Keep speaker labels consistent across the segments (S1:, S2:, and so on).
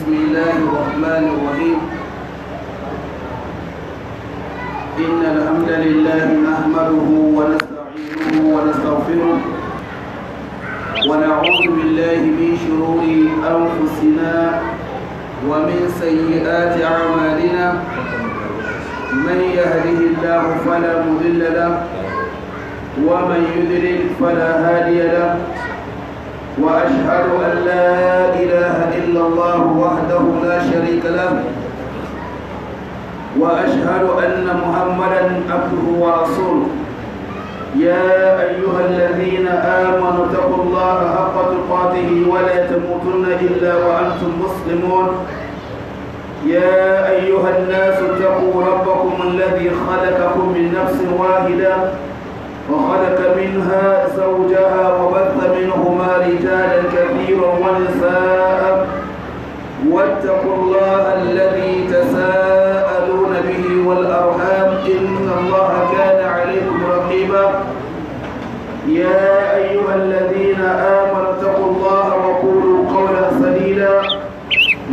S1: بسم الله الرحمن الرحيم. إن الحمد لله نحمده ونستعينه ونستغفره ونعوذ بالله من شرور أنفسنا ومن سيئات أعمالنا. من يهده الله فلا مضل له ومن يضلل فلا هادي له، وأشهد أن لا إله إلا الله وحده لا شريك له، وأشهد أن محمدا عبده ورسوله. يا أيها الذين آمنوا اتقوا الله حق تقاته ولا تموتن إلا وأنتم مسلمون. يا أيها الناس اتقوا ربكم الذي خلقكم من نفس واحدة وخلق منها زوجها وبث منهما رجالا كثيرا ونساء، واتقوا الله الذي تساءلون به والأرحام إن الله كان عليكم رقيبا. يا أيها الذين آمنوا اتقوا الله وقولوا قولا سديدا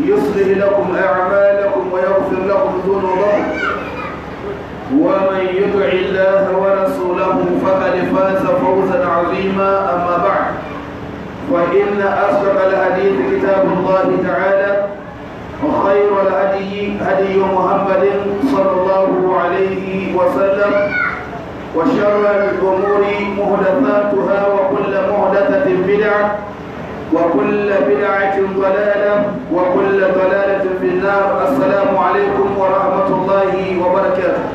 S1: يصلح لكم أعمالكم ويغفر لكم ذنوبكم، ومن يطع الله ورسوله فقد فاز فوزا عظيما. أما بعد، فإن أصدق الحديث كتاب الله تعالى، وخير الهدي هدي محمد صلى الله عليه وسلم، وشر الأمور محدثاتها، وكل محدثة بدعة، وكل بدعة ضلالة، وكل ضلالة في النار. السلام عليكم ورحمة الله وبركاته.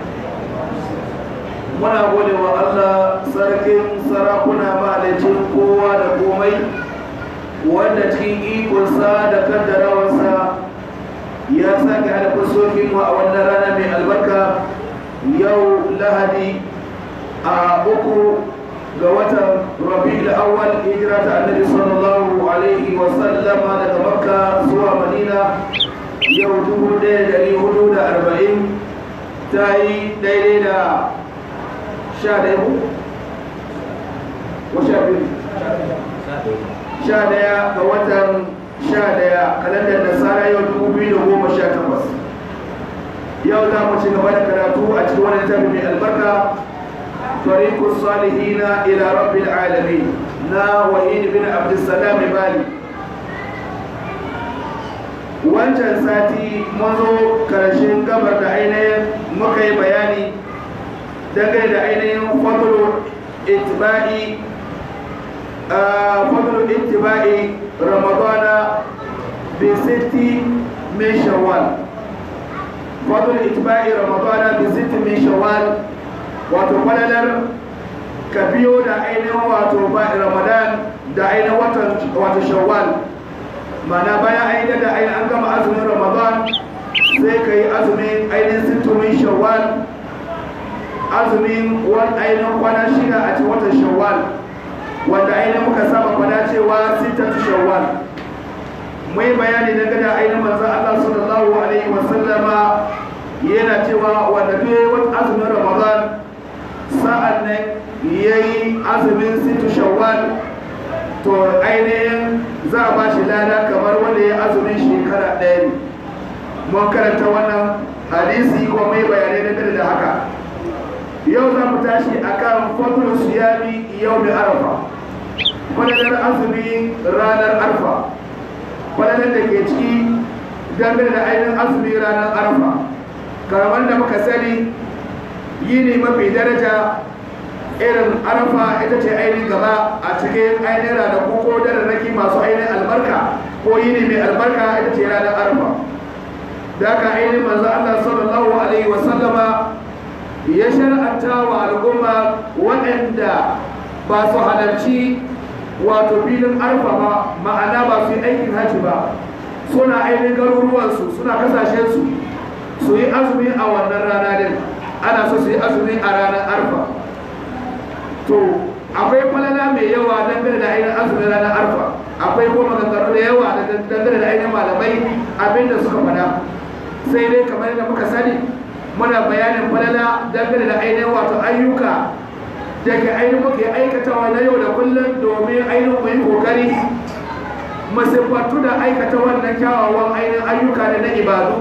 S1: Muna gode wa Allah sarkin sarakuna mahalicin kowa da komai, wanda cikin ikonsa da kaddarawarsa ya sake haɗa fuskokinmu a wannan rana mai albarka, yau Lahadi a 3 ga watan Rabi'ul Awwal, hijira ta Annabi sallallahu alaihi wa sallama daga Makka zuwa Madina yau 1440, ta yi daidai da 11 ko 12? 11 ga watan 11 kalandar Nasara yau 2018. Yau za mu ci gaba da karatu a cikin wani littafi mai albarka, Tariqus Salihina ila Rabbil Alamin, na Wahid bin Abdussalam Bali. Wancan sati mun zo karshen gabar da ainihin muka yi bayani dangane da ainihin fadlu ittiba'i Ramadana bi sitti min Shawwal. Fadlu ittiba'i Ramadana bi sitti min Shawwal, wato falalar ka biyo da ainihin wato Ramadan da ainihin watan wato Shawwal. Ma'ana bayan ainihin da ainihin an gama azumin Ramadan sai ka yi azumin ainihin sittu min Shawwal, azumin wani ainihin kwana 6 a cikin watan Shawwal, wanda ainihin muka saba kwana cewa sittatu Shawwal. Mai bayani dangane da ainihin manzon Allah sallallahu alaihi wasallama yana cewa wanda duk azumin Ramadan sa'an nan yayi azumin sittu Shawwal, to ainihin za a ba shi lada kamar wanda ya azumin shekara ɗaya ne. Mun karanta wannan hadisi ko mai bayanai dangane da haka. Yau za mu tashi akan fadlu siyami yawmi Arafa, falalar azumi ranar Arfa, falalar da ke ciki dangane da ainihin azumi ranar Arfa. Kamar da muka sani, yini mafi daraja irin Arafa ita ce ainihin gaba a cikin ainihin ranaku ko dararraki masu ainihin albarka, ko yini mai albarka ita ce ranar Arfa. Da haka ainihin manzo Allah sallallahu alaihi wasallama ya shar'anta wa al'umma waɗanda ba su halarci wato filin Arfa ba, ma'ana ba su yi aikin hajji ba, suna ainihin garuruwansu, suna kasashensu, su yi azumi a wannan rana din. Ana so su yi azumi a ranar Arfa. To akwai falala mai yawa dangane da ainihin azumin ranar Arfa, akwai kuma maganganu da yawa dangane da ainihin malamai abinda suka faɗa. Sai dai kamar yadda muka sani, muna bayanin falala dangane da ainihin wato ayyuka da ke ainihin muke aikatawa na yau da kullum domin ainihin mu yi kokari Masifatu da aikata wannan kyawawan ainihin ayyuka ne na ibadu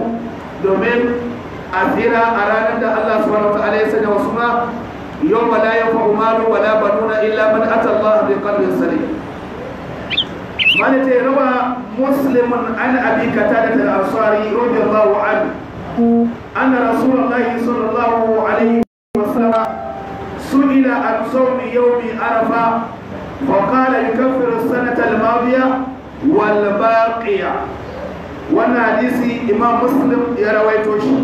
S1: domin a tsira a ranar da Allah subhanahu wa ta'ala ya sanya wasu ma yawma la yanfa'u malu wala banuna illa man ata Allah bi qalbin salim. Malaka rawa muslimun an abi qatada al-ansari radiyallahu anhu anna rasulullahi sallallahu alaihi wasallam su'ila an sawmi yawmi arafa fa qala yukaffiru as-sanata al-madiya wal baqiya. Wannan hadisi imam muslim ya rawaito shi.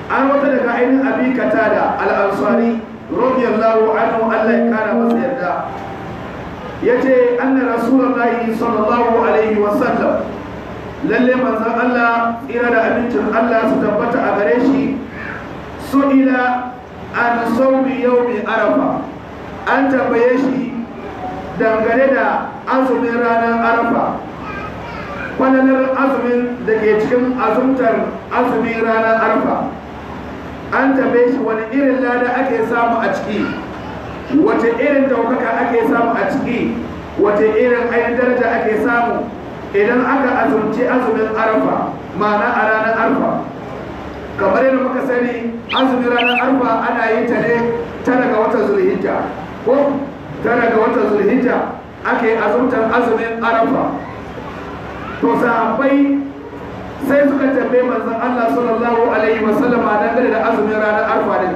S1: An wata daga ainihin abi katada al-ansari radiyallahu anhu, Allah ya kara masa yarda, yace anna rasulullahi sallallahu alaihi wasallam, lalle manzon Allah tsira da abincin Allah su tabbata a gare shi, su'ila an sawmi yawmi arafa, an tambaye shi dangane da azumin ranar arafa, kwananar azumin da ke cikin azumtar azumin ranar arafa. An tambaye shi wani irin lada ake samu a ciki, wace irin daukaka ake samu a ciki, wace irin ainihin daraja ake samu idan aka azumci azumin arafa, ma'ana a ranar arafa. Kamar yadda muka sani, azumin ranar arafa ana yin ta ne 9 ga watan Zulhijja, ko 9 ga watan Zulhijja ake azumtar azumin arafa. To sahabbai sai suka tambaye manzon Allah sallallahu alaihi wasallam dangane da azumin ranar arfa din.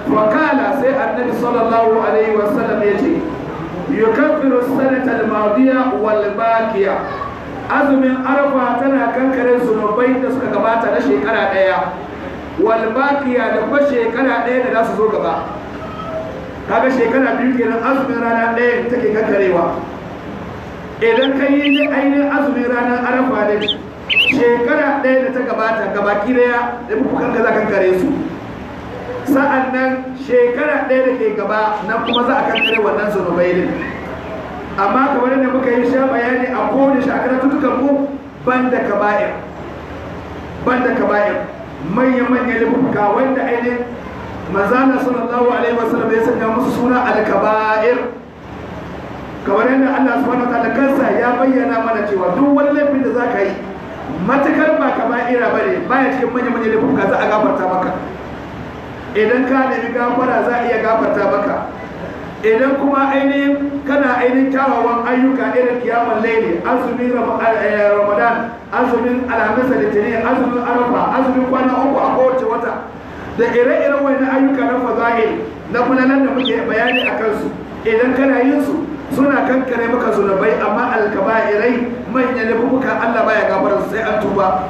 S1: Fakala sai annabi sallallahu alaihi wasallam ya ce yukaffiru sanata al-madiya wal baqiya, azumin arfa tana kankare zunubai da suka gabata na shekara daya, wal baqiya da kuma shekara daya da za su zo gaba. Kaga shekara biyu kenan azumin rana daya take kankarewa. Idan ka yi ainihin azumin ranar arafa ne, shekara ɗaya da ta gabata gabaki ɗaya da bukukan ka za kankare su. Sa'an nan shekara ɗaya da ke gaba nan kuma za a kankare wannan zunubai ne. Amma kamar yadda muka yi sha bayani a kowane shekara tutukan mu, banda kaba'ir, banda kaba'ir manya-manya laifuka wanda ainihin manzana sallallahu alaihi wasallam ya sanya musu suna al-kaba'ir. Kamar yadda Allah subhanahu wataala kansa ya bayyana mana cewa duk wani laifin da zaka yi matakar ba kaba'ira bane, baya cikin manya-manyan laifuka, za a gafarta maka. Idan ka nemi gafara za a iya gafarta maka. Idan kuma ainihin kana ainihin kyawawan ayyuka irin kiyamul laili, azumin Ramadan, azumin Alhamis da Litinin, azumin Arafa, azumin kwana uku a kowace wata, da ire-iren wani ayyuka na fada'il na fulalan da muke bayani a kansu, idan kana yin su suna kankare maka zunubai. Amma alkaba'irai manyan laifuka Allah baya gafara sai an tuba.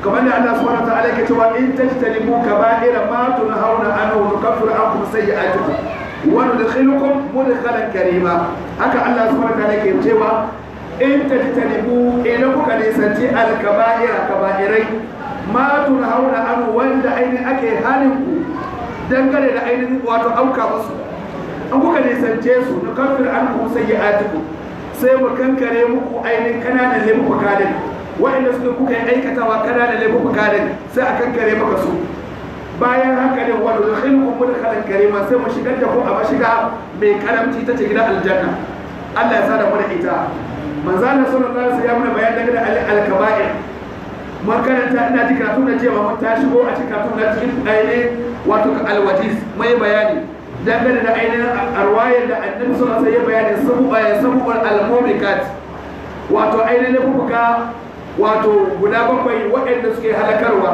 S1: Kamar da Allah subhanahu wa ta'ala yake cewa in tajtanibu kaba'ira ma tunhauna anhu nukaffiru ankum sayyi'atikum wa nudkhilukum mudkhalan karima. Haka Allah subhanahu wa ta'ala yake cewa in tajtanibu, idan kuka nisanci alkaba'ira kaba'irai ma tunhauna anhu, wanda ainihin ake halin ku dangane da ainihin wato auka musu, an kuka nisance su, nukaffir ankum sayyi'atikum, sai mu kankare muku ainihin kananan laifuka din, waɗanda suka kuka yi aikatawa kananan laifuka din, sai a kankare maka su. Bayan haka ne wa nudkhilukum mudkhalan karima, sai mu shigar da ku a mashiga mai karamci, ta ce gidan aljanna. Allah ya sa da mu da ita. Manzo Allah sallallahu alaihi wasallam ya mana bayan daga al-kaba'ir. Mun karanta, ina ji karatu na cewa mun ta shigo a cikin karatu na cikin ainihin wato alwajiz mai bayani dangane da ainihin arwayar da annabi sallallahu alaihi wasallam ya bayani sabu'ar al-mubikat, wato ainihin laifuka wato guda 7 waɗanda suke halakarwa.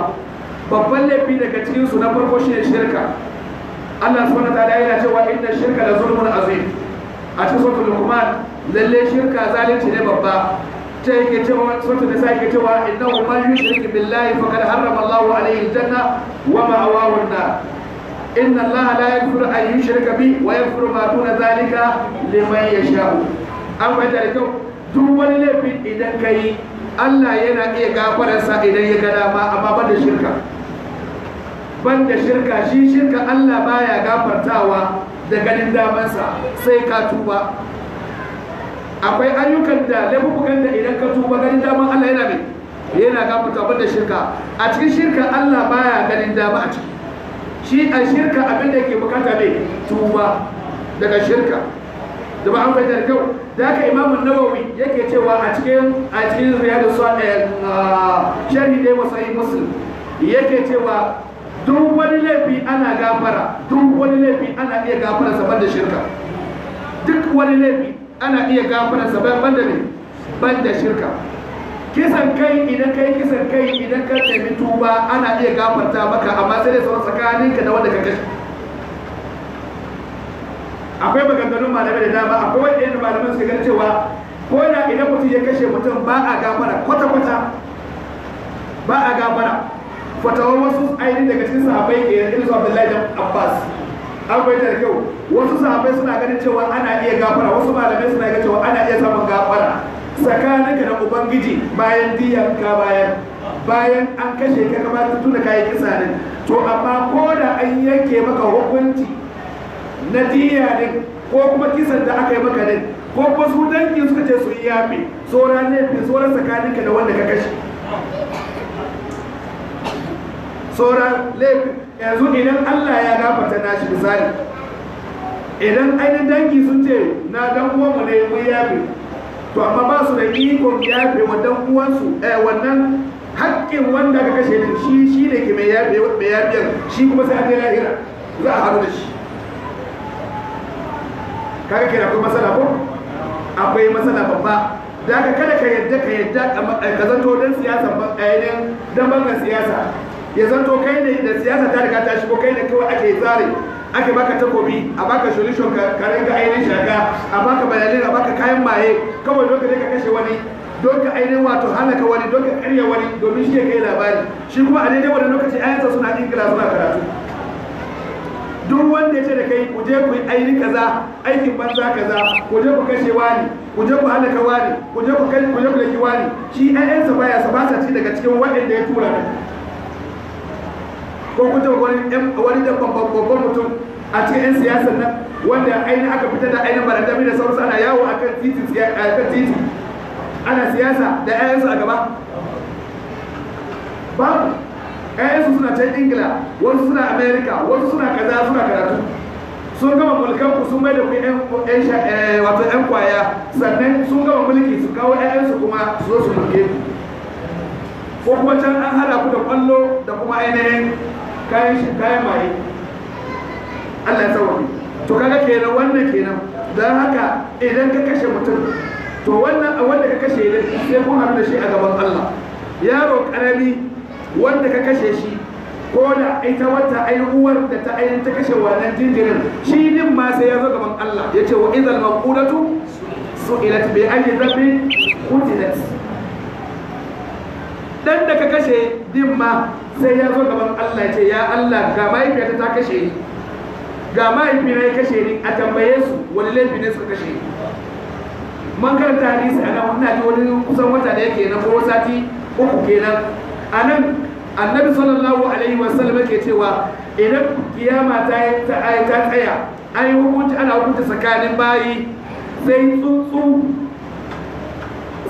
S1: Babban laifi daga cikin su na farko shine shirka. Allah subhanahu wa ta'ala yana cewa inna shirka la zulmun azim. A cikin suratul Luqman, lalle shirka zalunci ne babba. Ta yake cewa suratul Nisa yake cewa innahu man yushrik billahi faqad harrama Allahu alayhi al-janna wa ma'awahu an-nar. Inna Allah la yaghfiru an yushraka bi wa yaghfiru ma duna zalika liman yasha'u. An fahimta da kyau, duk wani laifi idan kai Allah yana iya gafararsa idan ya ga dama, amma ban da shirka. Ban da shirka, shi shirka Allah baya gafartawa da ganin damansa sai ka tuba. Akwai ayyukan da laifukan da idan ka tuba ganin daman Allah yana mai yana gafarta, ban da shirka. A cikin shirka Allah baya ganin dama a ciki. Shi a shirka abin da yake bukata ne tuba daga shirka. Da ba an fahimta da kyau. Da haka Imamu Nawawi yake cewa a cikin Riyadu Salihin, sharhi dai wa Sahih Muslim, yake cewa duk wani laifi ana gafara, duk wani laifi ana iya gafara saban da shirka. Duk wani laifi ana iya gafara saban banda ne banda shirka. Kisan kai, idan kai kisan kai, idan ka nemi tuba ana iya gafarta maka, amma sai dai sauran tsakaninka da wanda ka kashe. Akwai maganganun malamai da dama. Akwai wanda irin malaman suka gani cewa ko da idan mutum ya kashe mutum ba a gafara kwata-kwata, ba a gafara. Fatawar wasu ainihin daga cikin sahabbai ke irin su Abdullahi da Abbas. An fahimta da kyau. Wasu sahabbai suna ganin cewa ana iya gafara, wasu malamai suna ganin cewa ana iya samun gafara tsakaninka da Ubangiji bayan diyan ka, bayan an kashe ka kamar tuna kayi kisa ne. To amma ko da an yanke maka hukunci na diya ne, ko kuma kisan da aka yi maka ne, ko kuma su dangi suka ce su yi yafe, sauran laifin sauran tsakaninka da wanda ka kashe, sauran laifin. Yanzu idan Allah ya gafarta nashi, misali idan ainihin dangi sun ce na dan uwanmu ne, mun yafe, to amma ba su da ikon yafe wa dan uwansu wannan haƙƙin wanda aka kashe din. Shi ne ke mai yafe, mai yafiyar shi kuma sai an je lahira za a haɗu da shi. Kaga kenan akwai matsala ko? Akwai matsala babba. Da haka kada ka yadda ka zanto dan siyasa, ainihin dan bangan siyasa, ya zanto kai ne da siyasa ta riga ta shigo, kai ne kawai ake tsare, ake baka takobi, a baka solution, ka rinka ainihin shaka, a baka bayanai, a baka kayan maye, kawai don ka je ka kashe wani, don ka ainihin wato halaka wani, don ka karya wani, domin shi ya kai labari. Shi kuma a daidai wannan lokaci ayansa suna Ingila suna karatu. Duk wanda ya ce da kai ku je ku yi ainihin kaza, aikin banza kaza, ku je ku kashe wani, ku je ku halaka wani, ku je ku daki wani, shi ƴaƴansa baya sa ba sa ci daga cikin waɗanda ya tura ne. Ko kun taɓa wani dan babban mutum a cikin 'yan siyasar nan wanda ainihin aka fitar da ainihin barandami da sauransu, ana yawo akan titi ana siyasa da 'ya'yansu a gaba? Babu. 'Ya'yansu suna can Ingila, wasu suna America, wasu suna kaza, suna karatu. Sun gama mulkan ku, sun mai da ku 'yan wato 'yan kwaya, sannan sun gama mulki su kawo 'ya'yansu kuma su zo su mulke ku. Ko kuma can an hada ku da kwallo da kuma ainihin kayan maye. Allah ya sauke. To kaga kenan wannan kenan. Don haka idan ka kashe mutum, to wannan wanda ka kashe ne sai kun haɗu da shi a gaban Allah. Yaro karami wanda ka kashe shi, ko da ita wata ai uwar da ta ainihin ta kashe wannan jinjirin, shi din ma sai ya zo gaban Allah ya ce wa idal maqulatu su'ilat bi ayyi dhanbin qutilat. Dan da ka kashe din ma sai ya zo gaban Allah ya ce, ya Allah, ga mahaifiyata ta kashe ni, ga mahaifina ya kashe ni, a tambaye su wani laifi ne suka kashe ni. Man karanta hadisi a nan, ina ji wani kusan wata da yake na ko sati 3 kenan. A nan Annabi sallallahu alaihi wasallam yake cewa idan kiyama ta tsaya, an yi hukunci, ana hukunci tsakanin bayi, sai tsuntsu,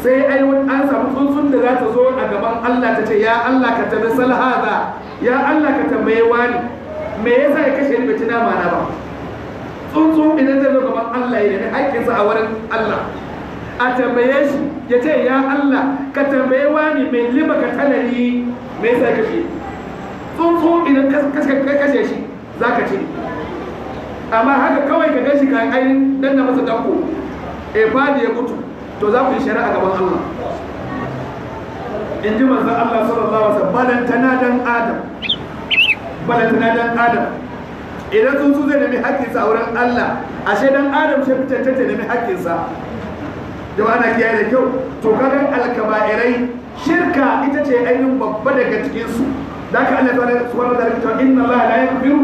S1: sai ai an samu tsuntsun da za ta zo a gaban Allah ta ce, ya Allah, ka tambayi salhaza, ya Allah, ka tambaye wani me yasa ya kashe ni, bai ci nama na ba. Tsuntsu idan zai zo gaban Allah ya nemi haƙƙinsa a wurin Allah, a tambaye shi, ya ce, ya Allah, ka tambaye wani mai lima ka tanani, me yasa ya kashe. Tsuntsu idan ka kashe shi za ka ci, amma haka kawai ka gashi ka ainihin danna masa danko e fadi ya mutu, to za ku yi shari'a gaban Allah, in ji manzon Allah sallallahu alaihi wasallam. Balantana dan Adam, balantana dan Adam. Idan tsuntsu zai nemi haƙƙinsa a wurin Allah, ashe dan Adam shi fi cancanta nemi haƙƙinsa. Da ana kiyaye da kyau. To kaga alkaba'irai, shirka ita ce ainihin babba daga cikin su. Da haka Allah subhanahu wa ta'ala cewa inna Allah la yaghfiru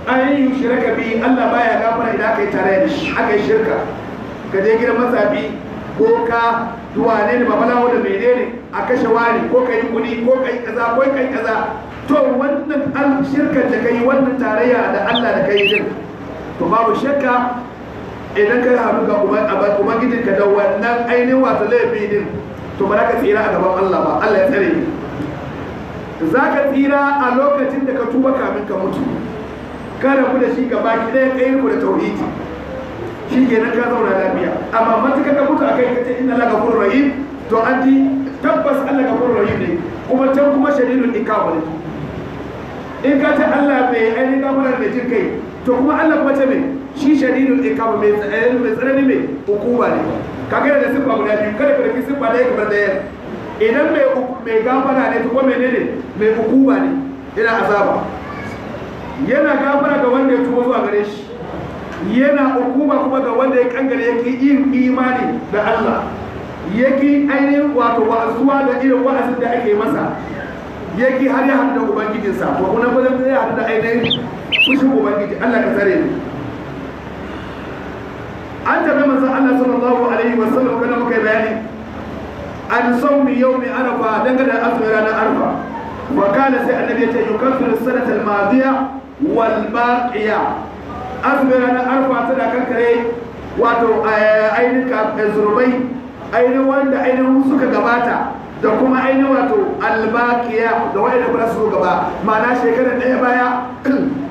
S1: an yushraka bi, Allah baya gafara idan aka yi tare da shi, aka yi shirka. Ka je gidan matsafi ko ka duwane ne, babalawo da menene, a kashe wani, ko ka yi kudi, ko ka yi kaza, ko ka yi kaza, to wannan shirkar da ka yi, wannan tarayya da Allah da ka yi din, to babu shakka idan ka haɗu ga Ubangijinka da wannan ainihin wato laifi din, to ba za ka tsira a gaban Allah ba. Allah ya tsare ni. Za ka tsira a lokacin da ka tuba kamin ka mutu, ka rabu da shi gaba ki ɗaya, kai ku da tauhidi. Shi kenan ka zauna lafiya. Amma matuka ka mutu akai kace inna Allaha ghafurur rahim, to an ji tabbas Allah ghafurur rahim ne, kuma can kuma shadidul iqab ne. In ka ce Allah mai ainihin gafara mai jin kai, to kuma Allah kuma ce mai shi shadidul iqab, mai tsanani mai hukuma ne. Kaga da siffa guda biyu, kada ka dauki siffa ɗaya kamar ɗaya. Idan mai gafara ne to kuma menene mai hukuma ne, yana azaba. Yana gafara ga wanda ya tuba zuwa gare shi, yana hukuma kuma ga wanda ya kangare yake yin imani da Allah, yake ainihin wato wa'azuwa da irin wa'azin da ake masa, yake har ya haɗu da ubangijinsa. To kuma ba zai haɗu da ainihin fushin ubangiji. Allah ka tsare ni. An tabi manzon Allah sallallahu alaihi wa sallam kana muka yi bayani an sawmi yawmi arafa, dangane da azumin ranar arfa. Wa kana sai annabi ya ce yukaffiru sanata al-madiya wal baqiya. Azumin ranar arfa tana kankare wato ainihin zurbai ainihin wanda ainihin suka gabata da kuma ainihin wato albaqiya da wa'anda kuma su gaba, ma'ana shekara ɗaya baya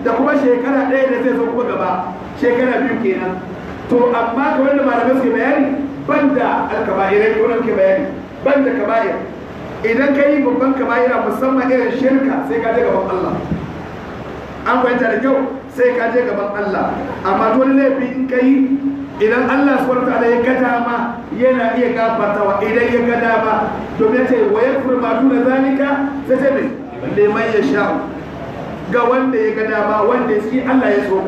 S1: da kuma shekara ɗaya da zai zo kuma gaba, shekara biyu kenan. To amma kamar da malamai suke bayani, banda alkaba'irai ko nan ke bayani banda kaba'ir. Idan ka yi babban kaba'ira musamman irin shirka, sai ka je gaban Allah. An fahimta da kyau, sai ka je gaban Allah. Amma dole laifi in ka yi, idan Allah subhanahu wa ta'ala ya ga dama yana iya gafartawa idan ya ga dama, domin ya ce wa yakfur ma duna zalika, sai ce me liman yasha, ga wanda ya ga dama, wanda shi Allah ya so.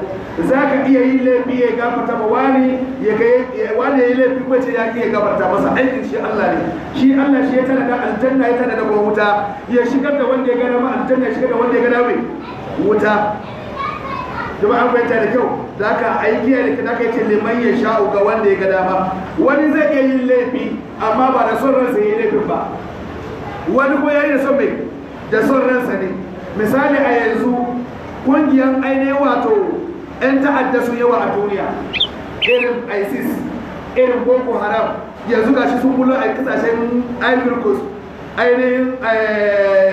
S1: Zaka iya yin laifi ya gafarta ma wani, ya ga wani ya yi laifi ko ce ya ki ya gafarta masa, aikin shi Allah ne. Shi Allah shi ya tana da aljanna, ya tana da wuta, ya shigar da wanda ya ga dama aljanna, ya shigar da wanda ya ga dama wuta. Jama'a an fahimta da kyau. Da aka aiki da da aka ce liman ya sha'u, ga wanda ya ga dama. Wani zai iya yin laifi amma ba da son ransa ya yi laifin ba, wani ko ya yi da son mai da son ransa ne. Misali a yanzu kungiyan ainihin wato 'yan ta'adda sun yawa a duniya, irin ISIS, irin Boko Haram, yanzu gashi sun bulo a kasashen Ivory Coast, ainihin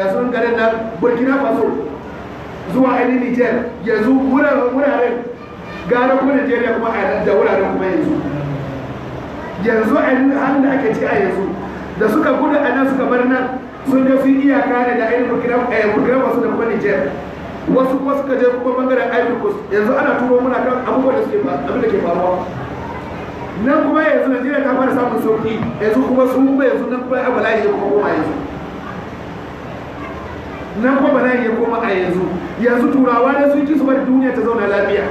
S1: yasun garin nan Burkina Faso zuwa ainihin Niger, yanzu wuraren gara kuma Nigeria kuma a da wuraren kuma yanzu ainihin halin da ake ci a yanzu da suka gudu a nan suka bar nan, sun je sun iyaka ne da ainihin Burkina Faso da kuma Niger, wasu kuma suka je kuma bangaren Ivory Coast. Yanzu ana turo muna kan abubuwan da suke abin da ke faruwa nan. Kuma yanzu Najeriya ta fara samun sauki, yanzu kuma su kuma yanzu nan kuma bala'i ya kuma koma, yanzu nan kuma bala'i ya koma a yanzu. Yanzu turawa ne sun ki su bari duniya ta zauna lafiya,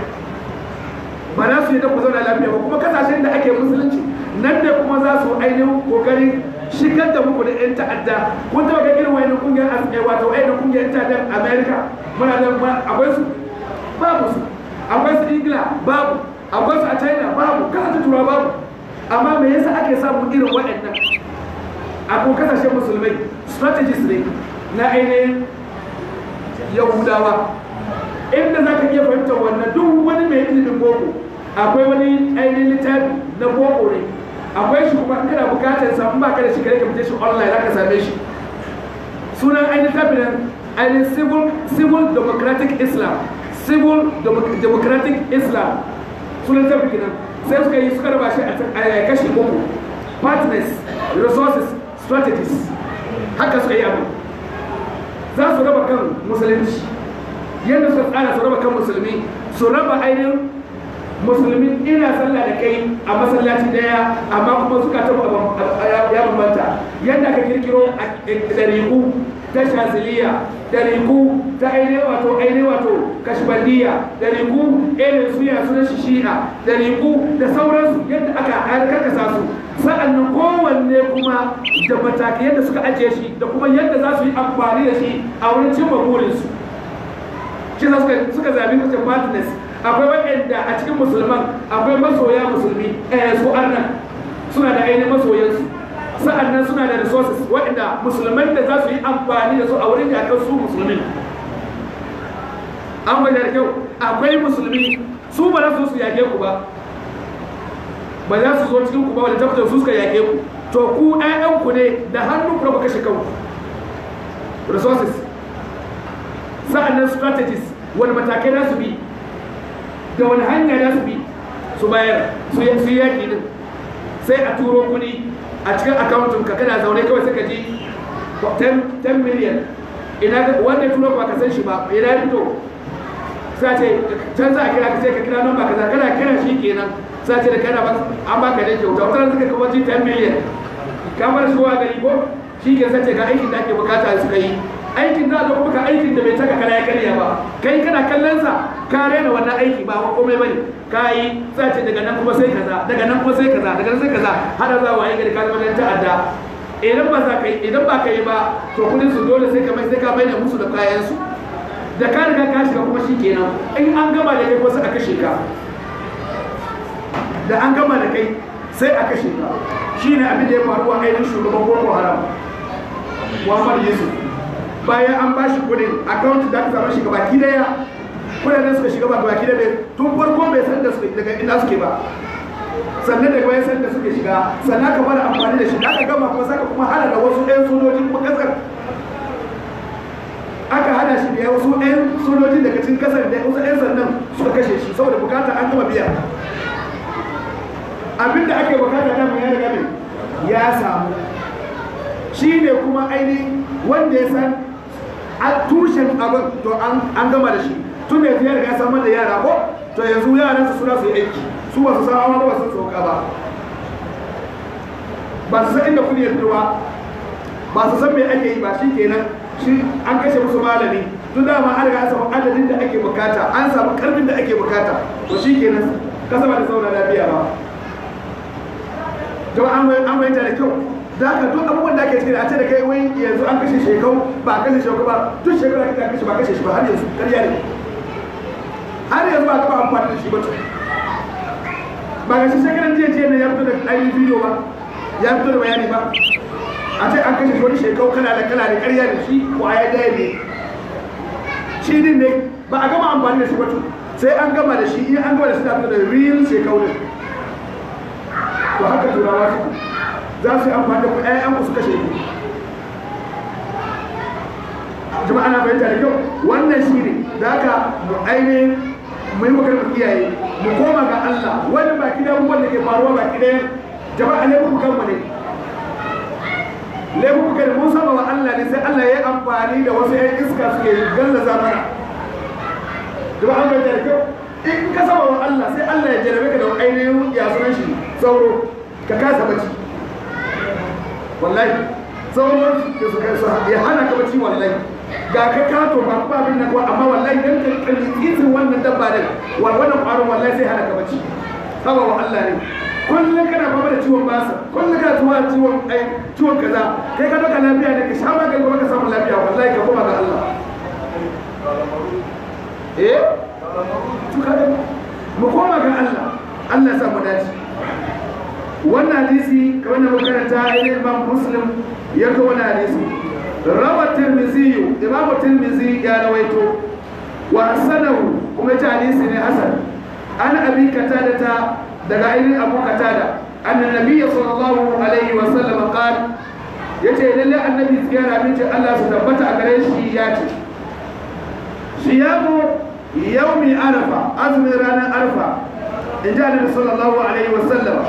S1: ba za su yi da ku zauna lafiya ba. Kuma kasashen da ake musulunci nan ne kuma za su ainihin kokarin shigar da muku da 'yan ta'adda. Kun taɓa ga irin wani kungiyar wato ainihin kungiyar 'yan ta'addan America? Muna da akwai su, babu su. Akwai su Ingila? Babu. Akwai su a China? Babu. Kasashen turawa babu. Amma me yasa ake samun irin waɗannan a kuma kasashen musulmai? Strategies ne na ainihin Yahudawa. Inda za ka iya fahimtar wannan, duk wani mai ilimin boko, akwai wani ainihin littafi na boko ne, akwai shi, kuma kana bukatar sa, in ba ka da shi kare ka fite shi online za ka same shi. Sunan ainihin littafin nan ainihin civil democratic Islam, civil democratic Islam sunan littafin kenan. Sai suka yi suka raba shi a kashi uku: partners, resources, strategies. Haka suka yi abu za su raba kan musulunci, yadda suka tsara su raba kan musulmi, su raba ainihin musulmi. Ina sallah da kai a masallaci daya, amma kuma suka taɓa ya bambanta. Yadda aka kirkiro ɗariƙu ta Shaziliya, ɗariƙu ta ainihin wato Kashbandiya, ɗariƙu irin su ya sunan Shi'a, ɗariƙu da sauransu, yadda aka karkasa su, sa'annan kowanne kuma da matakai yadda suka ajiye shi da kuma yadda za su yi amfani da shi a wurin cimma burinsu. Shi suka zabi kuce partners. Akwai waɗanda a cikin musulman akwai masoya musulmi, su arnan suna da ainihin masoyansu. Sa'annan suna da resources, waɗanda musulman da za su yi amfani da su a wurin yakar su musulmin. An gwada da kyau, akwai musulmi su ba za su yake ku ba, ba za su zo cikin ku ba, wanda tabbatar su suka yake ku, to ku ƴaƴanku ne da hannu ku raba kashe kanku. Resources. Sa'annan strategies, wani matakai za su bi, da wani hanya za su bi. su bayar su yi yaƙi din. Sai a turo kuɗi a cikin akawuntin ka, kana zaune kawai sai ka ji 10 million. Ina wanda turo ba ka san shi ba, ina ya fito? Sai ce can za a kira ka, sai ka kira namba kaza, kana kira shi kenan. Sai ce da kana ba an baka da kyauta, wata ran suka kuma ji 10 million ka bar shi wa gari ko shi ke sace ga aikin da ake bukata suka yi. Aikin za a zo kuma ka aikin da bai taka kara ya karya ba, kai kana kallon sa ka rena wannan aiki ba komai bane ka yi. Sai ce daga nan kuma sai kaza, daga nan kuma sai kaza, daga nan sai kaza, har za wa yi gari ka zama dan ta'adda. Idan ba za ka yi, idan ba ka yi ba, to kudin su dole sai ka mai, sai ka mai da musu da kayan su. Da ka riga ka shiga kuma shikenan, in an gama da kai ko sai a kashe ka. Da an gama da kai sai a kashe ka. Shine abin da ya faru a ainihin shugaban Boko Haram Muhammad Yusuf. Bayan an ba shi kudin account da aka samu shi gabaki daya, kudaden suka shiga gabaki daya, tun farko bai san da suke daga ina suke ba, sannan daga bayan san da suke shiga, sannan ka fara amfani da shi. Da aka gama kuma saka kuma hana da wasu ɗayan sojoji kuma kasar, aka hana shi da wasu ɗayan sojoji daga cikin kasar da wasu ɗayan sannan suka kashe shi saboda bukata an gama biya. Abinda ake bukata da mun ya riga mai ya samu. Shi ne kuma ainihin wanda ya san a tushen abin, to an gama da shi tun da yanzu ya riga samar da yara ko, to yanzu yaran su suna su yi aiki, su ba su san hawa ba, su sauka ba, ba su san inda kudi ya fito ba, ba su san me ake yi ba. Shi kenan shi an kashe musu malami, tun dama an riga an samu adadin da ake bukata, an samu karfin da ake bukata, to shi kenan kasa ba da sauna lafiya ba. Jama'a an fahimta da kyau. Da haka duk abubuwan da ake ciki da a ce da kai wai yanzu an kashe shekau, ba a kashe shekau ba, duk shekau da ake kashe ba kashe shi ba har yanzu, ƙarya ne. Har yanzu ba a taɓa amfani da shi ba. Ba ga shi shekaran jiya jiya ne ya fito da ainihin bidiyo ba, ya fito da bayani ba. A ce an kashe shi wani shekau kala da kala da ƙarya da shi kwaya daya ne. Shi din ne ba a gama amfani da shi ba, sai an gama da shi, in an gama da shi da fito da real shekau din. To haka turawa suke, za su yi amfani da ku ƴaƴanku su kashe ku. Jama'a na fahimta da kyau. Wannan shi ne da haka mu ainihin mu yi magana mu kiyaye, mu koma ga Allah. Wani baki da abubuwan da ke faruwa baki ɗaya jama'a laifukan mu ne, laifukan mun saba wa Allah ne, sai Allah ya yi amfani da wasu ƴan iska suke gallaza mana. Jama'a an fahimta da kyau. In ka saba wa Allah sai Allah ya jarabe ka da ainihin ya sunan shi sauro, ka kasa bacci. Wallahi sauro ya hana ka bacci, wallahi ga ka kato ba kuma abin nan, amma wallahi dan ka kalli tsitsin wannan dabba din, wannan ƙwaron wallahi sai hana ka bacci. Saba wa Allah ne. Kullum kana fama da ciwon basa, kullum kana tuwa ciwon ai ciwon kaza, kai ka doka lafiya ne, ka sha magani kuma ka samu lafiya, wallahi ka koma ga Allah. Eh to ka mu koma ga Allah, Allah ya sa mu dace. Wannan hadisi kamar da makaranta ainihin Imam Muslim ya kawo wannan hadisi. Rawa Tirmidhi, Imam Tirmidhi ya rawaito wa hasanahu, kuma ta hadisi ne hasan. An Abi Qatada ta daga ainihin Abu Qatada anna nabiyyi sallallahu alaihi wa sallam qala, yace lalle annabi tsira amince Allah su tabbata a gare shi ya ce siyamu yawmi arafa, azumin ranar arfa, in ji annabi sallallahu alaihi wa sallam,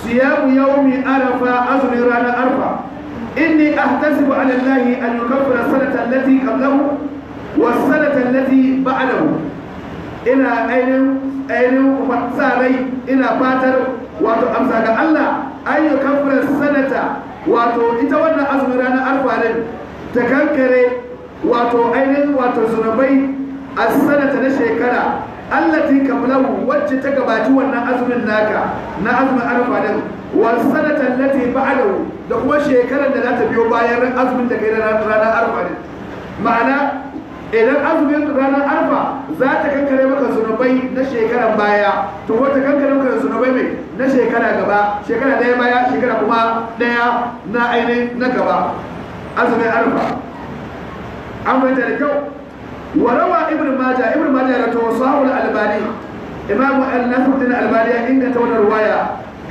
S1: siyamu yawmi arafa, azumin ranar arfa, inni ahtasibu ala allahi an yukaffira sanata allati qablahu wa sanata allati ba'dahu. Ina ainihin sa rai, ina fatar wato amsa ga Allah an yukaffira sanata, wato ita wannan azumin ranar arfa din ta kankare wato ainihin wato zunubai as-sanata na shekara allati qablahu, wacce ta gabaci wannan azumin naka na azumin arfa din, wa sanata allati ba'dahu, da kuma shekarar da za ta biyo bayan azumin da kai na ranar arfa din. Ma'ana idan azumin ranar arfa za ta kankare maka zunubai na shekaran baya, to ko ta kankare maka zunubai mai na shekara gaba, shekara daya baya, shekara kuma daya na ainihin na gaba, azumin arfa. An fahimta da kyau. وروى ابن ماجه، ابن ماجه رواه الألباني، إمام الناصر الدين الألباني إن تولى رواية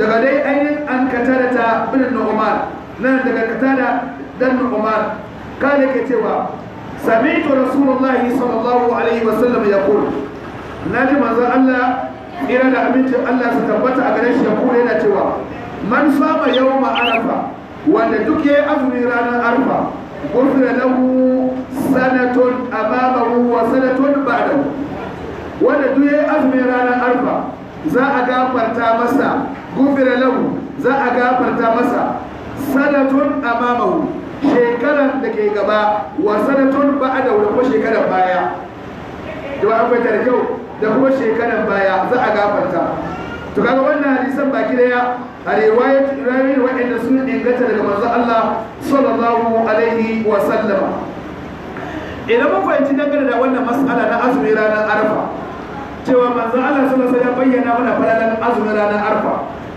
S1: daga dai ainihin an katada ta bin Nu'man, nan daga katada dan Nu'man kale ke cewa sami'tu Rasulullahi sallallahu alaihi wasallam yaqul, naji manzon Allah ira da amincin Allah su tabbata a gare shi ya kure yana cewa man sama yawma arafa, wanda duk yayi azumi ranar arfa, gufira lahu sanatun amamahu wa sanatun ba'dahu. Wanda duk yayi azumi ranar arfa za a gafarta masa, gufira lahu, za a gafarta masa sanatun amamahu, shekaran da ke gaba, wa sanatun ba'dahu, da kuma shekaran baya. Da ba an da kyau, da kuma shekaran baya za a gafarta. To kaga wannan hadisan baki daya a riwayat riwayoyi waɗanda sun inganta daga manzon Allah sallallahu alaihi wa sallama. Idan mun fahimci dangane da wannan mas'ala na azumi ranar arfa, cewa manzon Allah sallallahu alaihi wa sallam ya bayyana mana falalan azumi ranar arfa,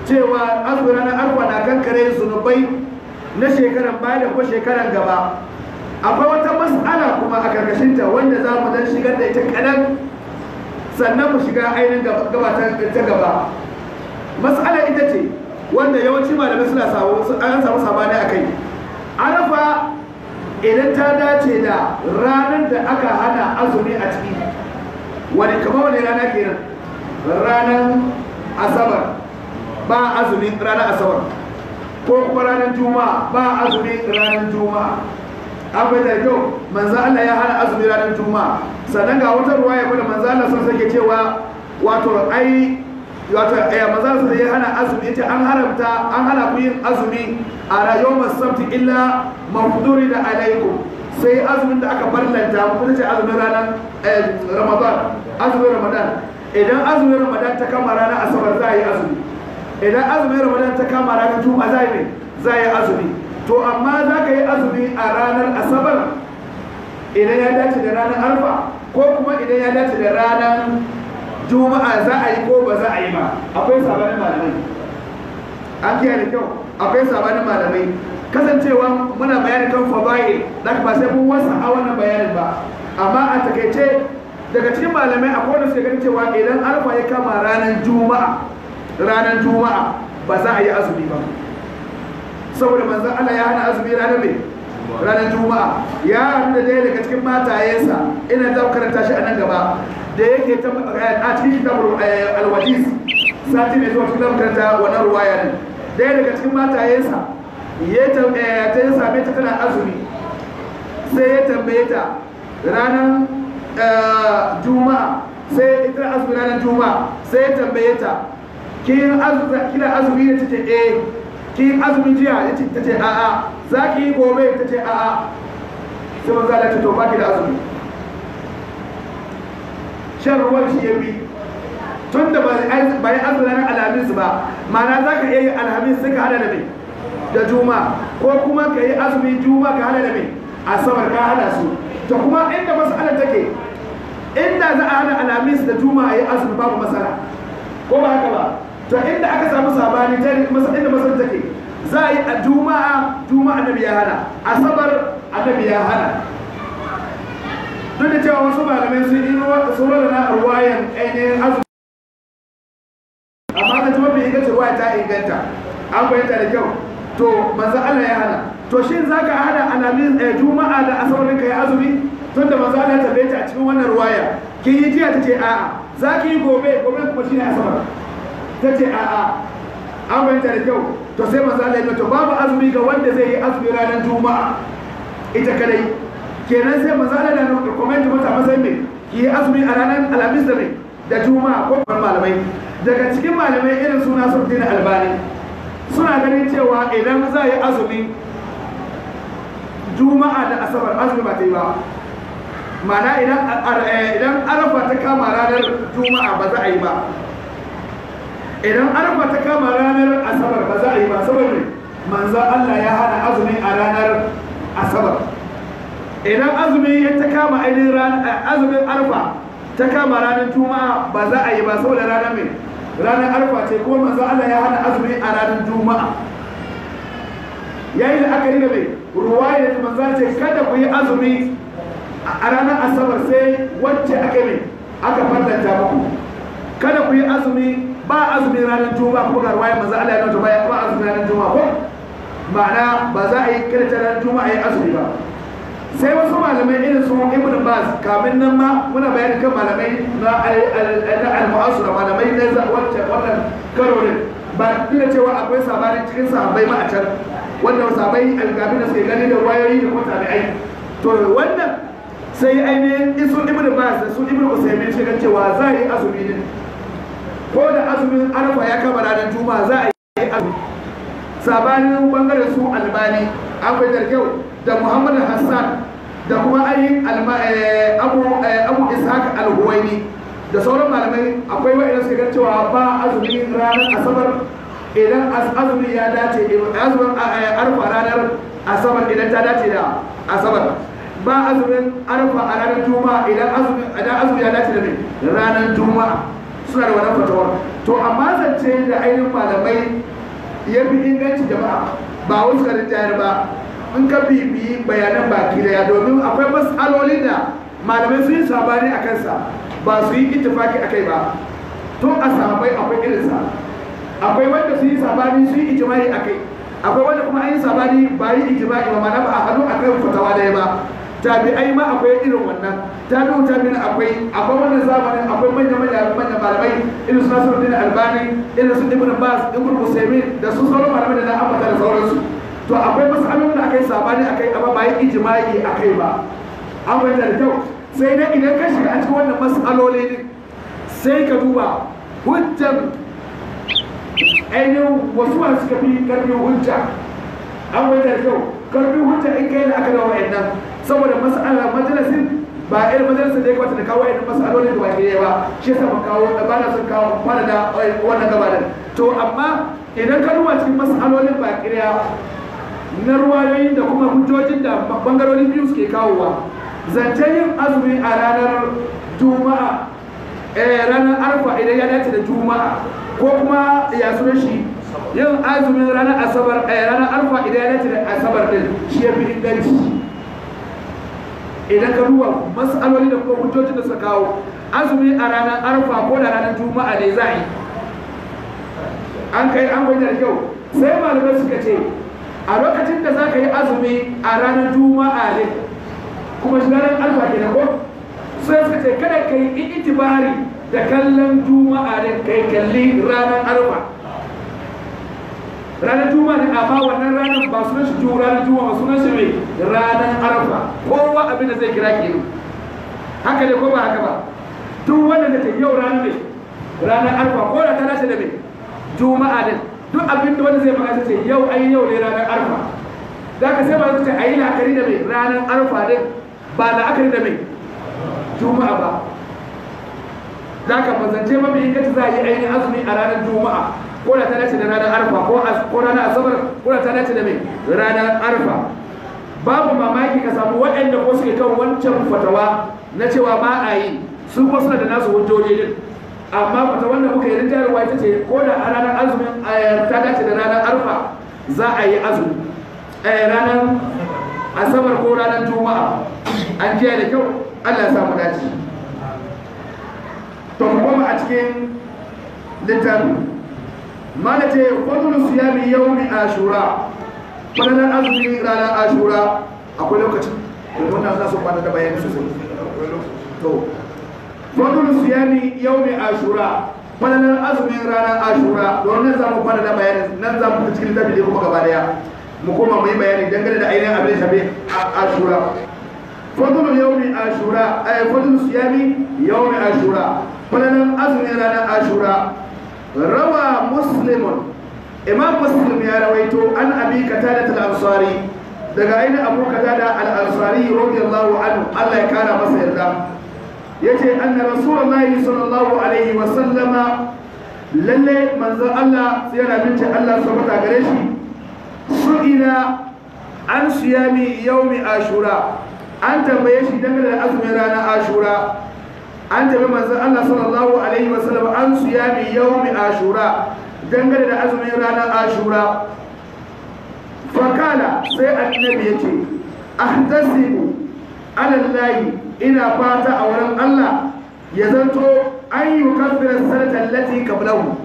S1: cewa azumi ranar arfa na kankare zunubai na shekaran baya da kuma shekaran gaba. Akwai wata mas'ala kuma a karkashinta wanda za mu dan shigar da ita kaɗan, sannan mu shiga ainihin gaba ta gaba. Mas'ala ita ce wanda yawanci malamai suna samu an samu sabani a kai. Arafa idan ta dace da ranar da aka hana azumi a ciki, wani kamar wani rana kenan? Ranar asabar ba azumi ranar asabar, ko kuma ranar juma'a ba azumi ranar juma'a. Akwai da kyau, manzo Allah ya hana azumi ranar juma'a. Sannan ga wata ruwaya kuma manzo Allah sun sake cewa wato ai wato eh manzo Allah ya hana azumi, yace an haramta, an hana ku yin azumi a yawmas sabti illa mafduri da alaikum, sai azumin da aka farlanta ku, ce azumin ranar Ramadan, azumin Ramadan. Idan azumin Ramadan ta kama ranar asabar za a yi azumi, idan azumin Ramadan ta kama ranar juma'a za a yi za a yi azumi. To amma za ka yi azumi a ranar asabar idan ya dace da ranar arfa, ko kuma idan ya dace da ranar juma'a za a yi ko ba za a yi ba? Akwai sabanin malamai. An kiyaye da kyau, akwai sabanin malamai. Kasancewa muna bayanin kan fadail, da ba sai mun wasa a wannan bayanin ba, amma a takaice daga cikin malamai akwai wanda suke ganin cewa idan arfa ya kama ranar juma'a, ranar juma'a ba za a yi azumi ba, saboda manzon Allah ya hana azumi ranar mai ranar juma'a. Ya haɗu da ɗaya daga cikin matayensa, ina za ku karanta shi a nan gaba, da yake a cikin kitabul alwajiz sati mai zuwa cikin zamu karanta wannan ruwaya ne. Ɗaya daga cikin matayensa ya ta same ta tana azumi, sai ya tambaye ta ranar juma'a, sai ita azumi ranar juma'a, sai ya tambaye ta kina azumi? Ne tace eh. Kin azumi jiya? Yace tace a'a. Za ki yi gobe? Tace a'a. Sai manzo Allah ce to baki da azumi. Shan ruwan shi ya bi, tunda ba yi azumi ranar alhamis ba, ma'ana za ka iya yin alhamis sai ka hada da mai da juma'a, ko kuma ka yi azumi juma'a ka hada da mai asabar, ka hada su. To kuma inda mas'alar take, inda za a hada alhamis da juma'a yi azumi babu matsala, ko ba haka ba? To inda aka samu sabani ta inda masalar take, za a yi a juma'a, juma'a annabi ya hana, asabar annabi ya hana. Duk da cewa wasu malamai sun yi sun na ruwayan ainihin azumi, amma da mafi ingancin ruwaya ta inganta, an fahimta da kyau. To manzo Allah ya hana. To shin zaka hana alhamis juma'a da asabar ka yi azumi? Tunda manzo Allah ya tambaye ta a cikin wannan ruwaya, kin yi jiya? Tace a'a. Za ki yi gobe? Gobe kuma shine asabar. Tace a'a. An fahimta da kyau. To sai manzo Allah ya ce babu azumi ga wanda zai yi azumi ranar juma'a ita kadai. Kenan sai manzo Allah ya recommend mata matsayin me ki yi azumi a ranar alhamis da mai da juma'a. Ko malamai daga cikin malamai irin su Nasiruddin Albani suna ganin cewa idan za a yi azumi juma'a da asabar azumi ba ta yi ba, ma'ana idan arafa ta kama ranar juma'a ba za a yi ba, idan arafa ta kama ranar asabar ba za a yi ba, saboda manzo Allah ya hana azumi a ranar asabar. Idan azumi ya ta kama ainihin azumin arfa ta kama ranar juma'a ba za a yi ba, saboda ranar mai ranar arfa ce, kuma manzo Allah ya hana azumi a ranar juma'a. Yayi la'akari da mai ruwaya da manzo ce kada ku yi azumi a ranar asabar sai wacce aka mai aka farlanta muku, kada ku yi azumi, ba azumi ranar juma'a. Kuma ga ruwaya manzo Allah ya nuna ba azumi ranar juma'a, ko ma'ana ba za a yi kada ta ranar juma'a yi azumi ba. Sai wasu malamai irin su Ibn Baz, kamin nan ma muna bayani kan malamai na al-mu'asira, malamai na wannan karo ne ba duk da cewa akwai sabanin cikin sahabbai ma a can, wanda sahabbai algabi da suke gani da wayoyi da kuma tabi'ai. To wannan sai ainihin isu Ibn Baz da su Ibn Usaymin shi kan cewa za a yi azumi ne ko da azumin Arfa ya kama ranar Juma'a za a yi azumi. Sabanin bangaren su Albani akwai da kyau da Muhammad Hassan da kuma ayin Abu Ishaq Al-Huwaini da sauran malamai, akwai wa'ina suka gan cewa ba azumin ranar Asabar idan azumi ya dace, azumin Arfa ranar Asabar idan ta dace da Asabar, ba azumin Arfa a ranar Juma'a idan azumi ya dace da mai ranar Juma'a. Suna da wannan fatawar. To amma zance da ainihin malamai ya fi inganci jama'a ba wasu karin jayar ba, in ka bibiyi bayanan baki daya, domin akwai matsalolin da malamai sun yi sabani a kansa ba su yi ittifaki a kai ba. Tun a sahabbai akwai irinsa, akwai wanda su yi sabani su yi ijma'i a kai, akwai wanda kuma an yi sabani ba yi ijma'i ba, ma'ana ba a hannu akan fatawa daya ba. Tabi'ai ma akwai irin wannan, tabi'u tabi'in akwai wannan zamanin akwai manya manya manya malamai irin su Nasiruddin Albani, irin su Ibn Baz, Ibn Usaymin da su sauran malamai da na ambata da sauransu. To akwai mas'alolin da akai sabani akai amma ba yi ijma'i akai ba. An fahimta da kyau. Sai dai idan ka shiga a cikin wannan mas'aloli din sai ka duba hujjan ainihin wasu masu suka fi karfin hujja. An fahimta da kyau, karfin hujja in kai da aka da wa'annan, saboda mas'ala majalisin ba irin majalisin da ya kamata da kawo wa'annan mas'alolin da baki ɗaya ba, shi yasa ban kawo ba na son kawo fara da wannan gabanin. To amma idan ka duba cikin mas'alolin baki ɗaya na ruwayoyi da kuma hujjojin da bangarori biyu suke kawowa, zancen yin azumi a ranar Juma'a, ranar Arfa idan ya dace da Juma'a, ko kuma ya suna shi yin azumin ranar Asabar, ranar Arfa idan ya dace da Asabar din shi ya fi inganci. Idan ka duba mas'aloli da kuma hujjojin da suka kawo, azumi a ranar Arfa ko da ranar Juma'a ne za a yi. An kai an bayyana da kyau. Sai malamai suka ce a lokacin da za ka yi azumi a ranar Juma'a ne kuma shi ranar Arfa kenan ko, sai suka ce kada ka yi itibari da kallon Juma'a ne, kai kalli ranar Arfa. Ranar Juma'a ne, amma wannan ranar ba sunan shi ranar Juma'a ba, sunan shi mai ranar Arfa. Kowa abin da zai kira kenan. Haka ne ko ba haka ba? Duk wanda da ce yau ranar ne ranar Arfa ko da ta dace da mai Juma'a ne, duk abin da wanda zai magana ce yau ai yau ne ranar Arfa. Da ka sai ba su ce ayi la'akari da mai ranar Arfa din, ba la'akari da mai Juma'a ba. Za ka bazance mafi inganci za a yi ainihin azumi a ranar Juma'a ko da ta dace da ranar Arfa, ko ranar Asabar ko da ta dace da mai ranar Arfa. Babu mamaki ka samu waɗanda ko suke kan wancan fatawa na cewa ba a yi, su ko suna da nasu hujjoji din. Amma fatawan da muka yi rinjarwa ita ce ko da a ranar azumin ta dace da ranar Arfa za a yi azumi, ranar Asabar ko ranar Juma'a. An jiya da kyau, Allah ya samu dace. To mu koma a cikin littafi. Mana ce fadlu siyami yawmi Ashura, fadalar azumi ranar Ashura. Akwai lokaci wannan za su kwana da bayani sosai. To fadlu siyami yawmi Ashura, fadalar azumin ranar Ashura, don nan za mu kwana da bayani, nan za mu fita cikin littafi da kuma gaba daya mu koma mu yi bayani dangane da ainihin abin da shafi Ashura. Fadlu yawmi Ashura, ay fadlu siyami yawmi Ashura, fadalar azumin ranar Ashura. Rawa Muslimun, Imam Muslim ya rawaito an Abi Qatada al-Ansari, daga ainihin Abu Qatada al-Ansari radiyallahu anhu, Allah ya kara masa yarda, yace anna Rasulullahi sallallahu alaihi wa sallama, lalle manzon Allah sai yana bince Allah subhanahu gare shi, su'ila an siyami yawmi Ashura, an tambaye shi dangane da azumin ranar Ashura. An tambayi manzon Allah sallallahu alaihi wa sallam an siyami yawmi Ashura, dangane da azumin ranar Ashura. Fakala, sai annabi yace ahtasibu ala Allah, ina fata a wurin Allah ya zanto an yukaffira sanata allati qablahu.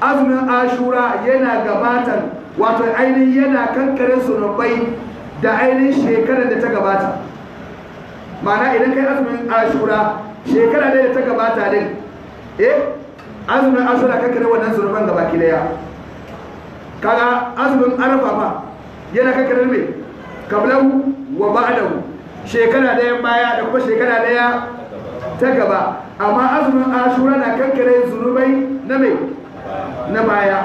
S1: Azumin Ashura yana gabatar, wato ainihin yana kankare zunubai da ainihin shekarar da ta gabata. Ma'ana idan kai azumin Ashura shekara ɗaya da ta gabata din, azumin Ashura kankare wannan zunuban gaba ki daya. Kaga azumin Arafa ma yana kankare mai kablahu wa ba'dahu, shekara ɗaya baya da kuma shekara ɗaya ta gaba. Amma azumin Ashura na kankare zunubai na mai na baya.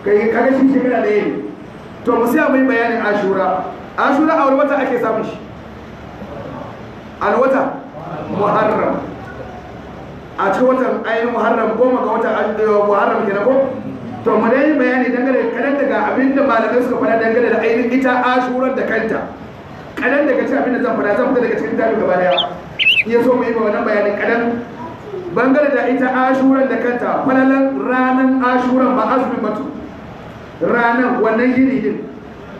S1: Kai kaga shi shekara ɗaya ne. To mu sai mu yi bayanin Ashura. Ashura a wani wata ake samun shi? Alwata Muharram. A cikin watan ainihin Muharram, 10 ga watan Muharram kenan ko? To mu dai bayani dangane kadan daga abinda malamai suka faɗa dangane da ainihin ita Ashura da kanta. Kadan daga cikin abinda zan faɗa, zan fita daga cikin tafi gaba daya. In ya so mu yi wannan bayani kadan bangare da ita Ashuran da kanta, falalan ranan Ashuran ba azumin batu. Ranan wannan yini din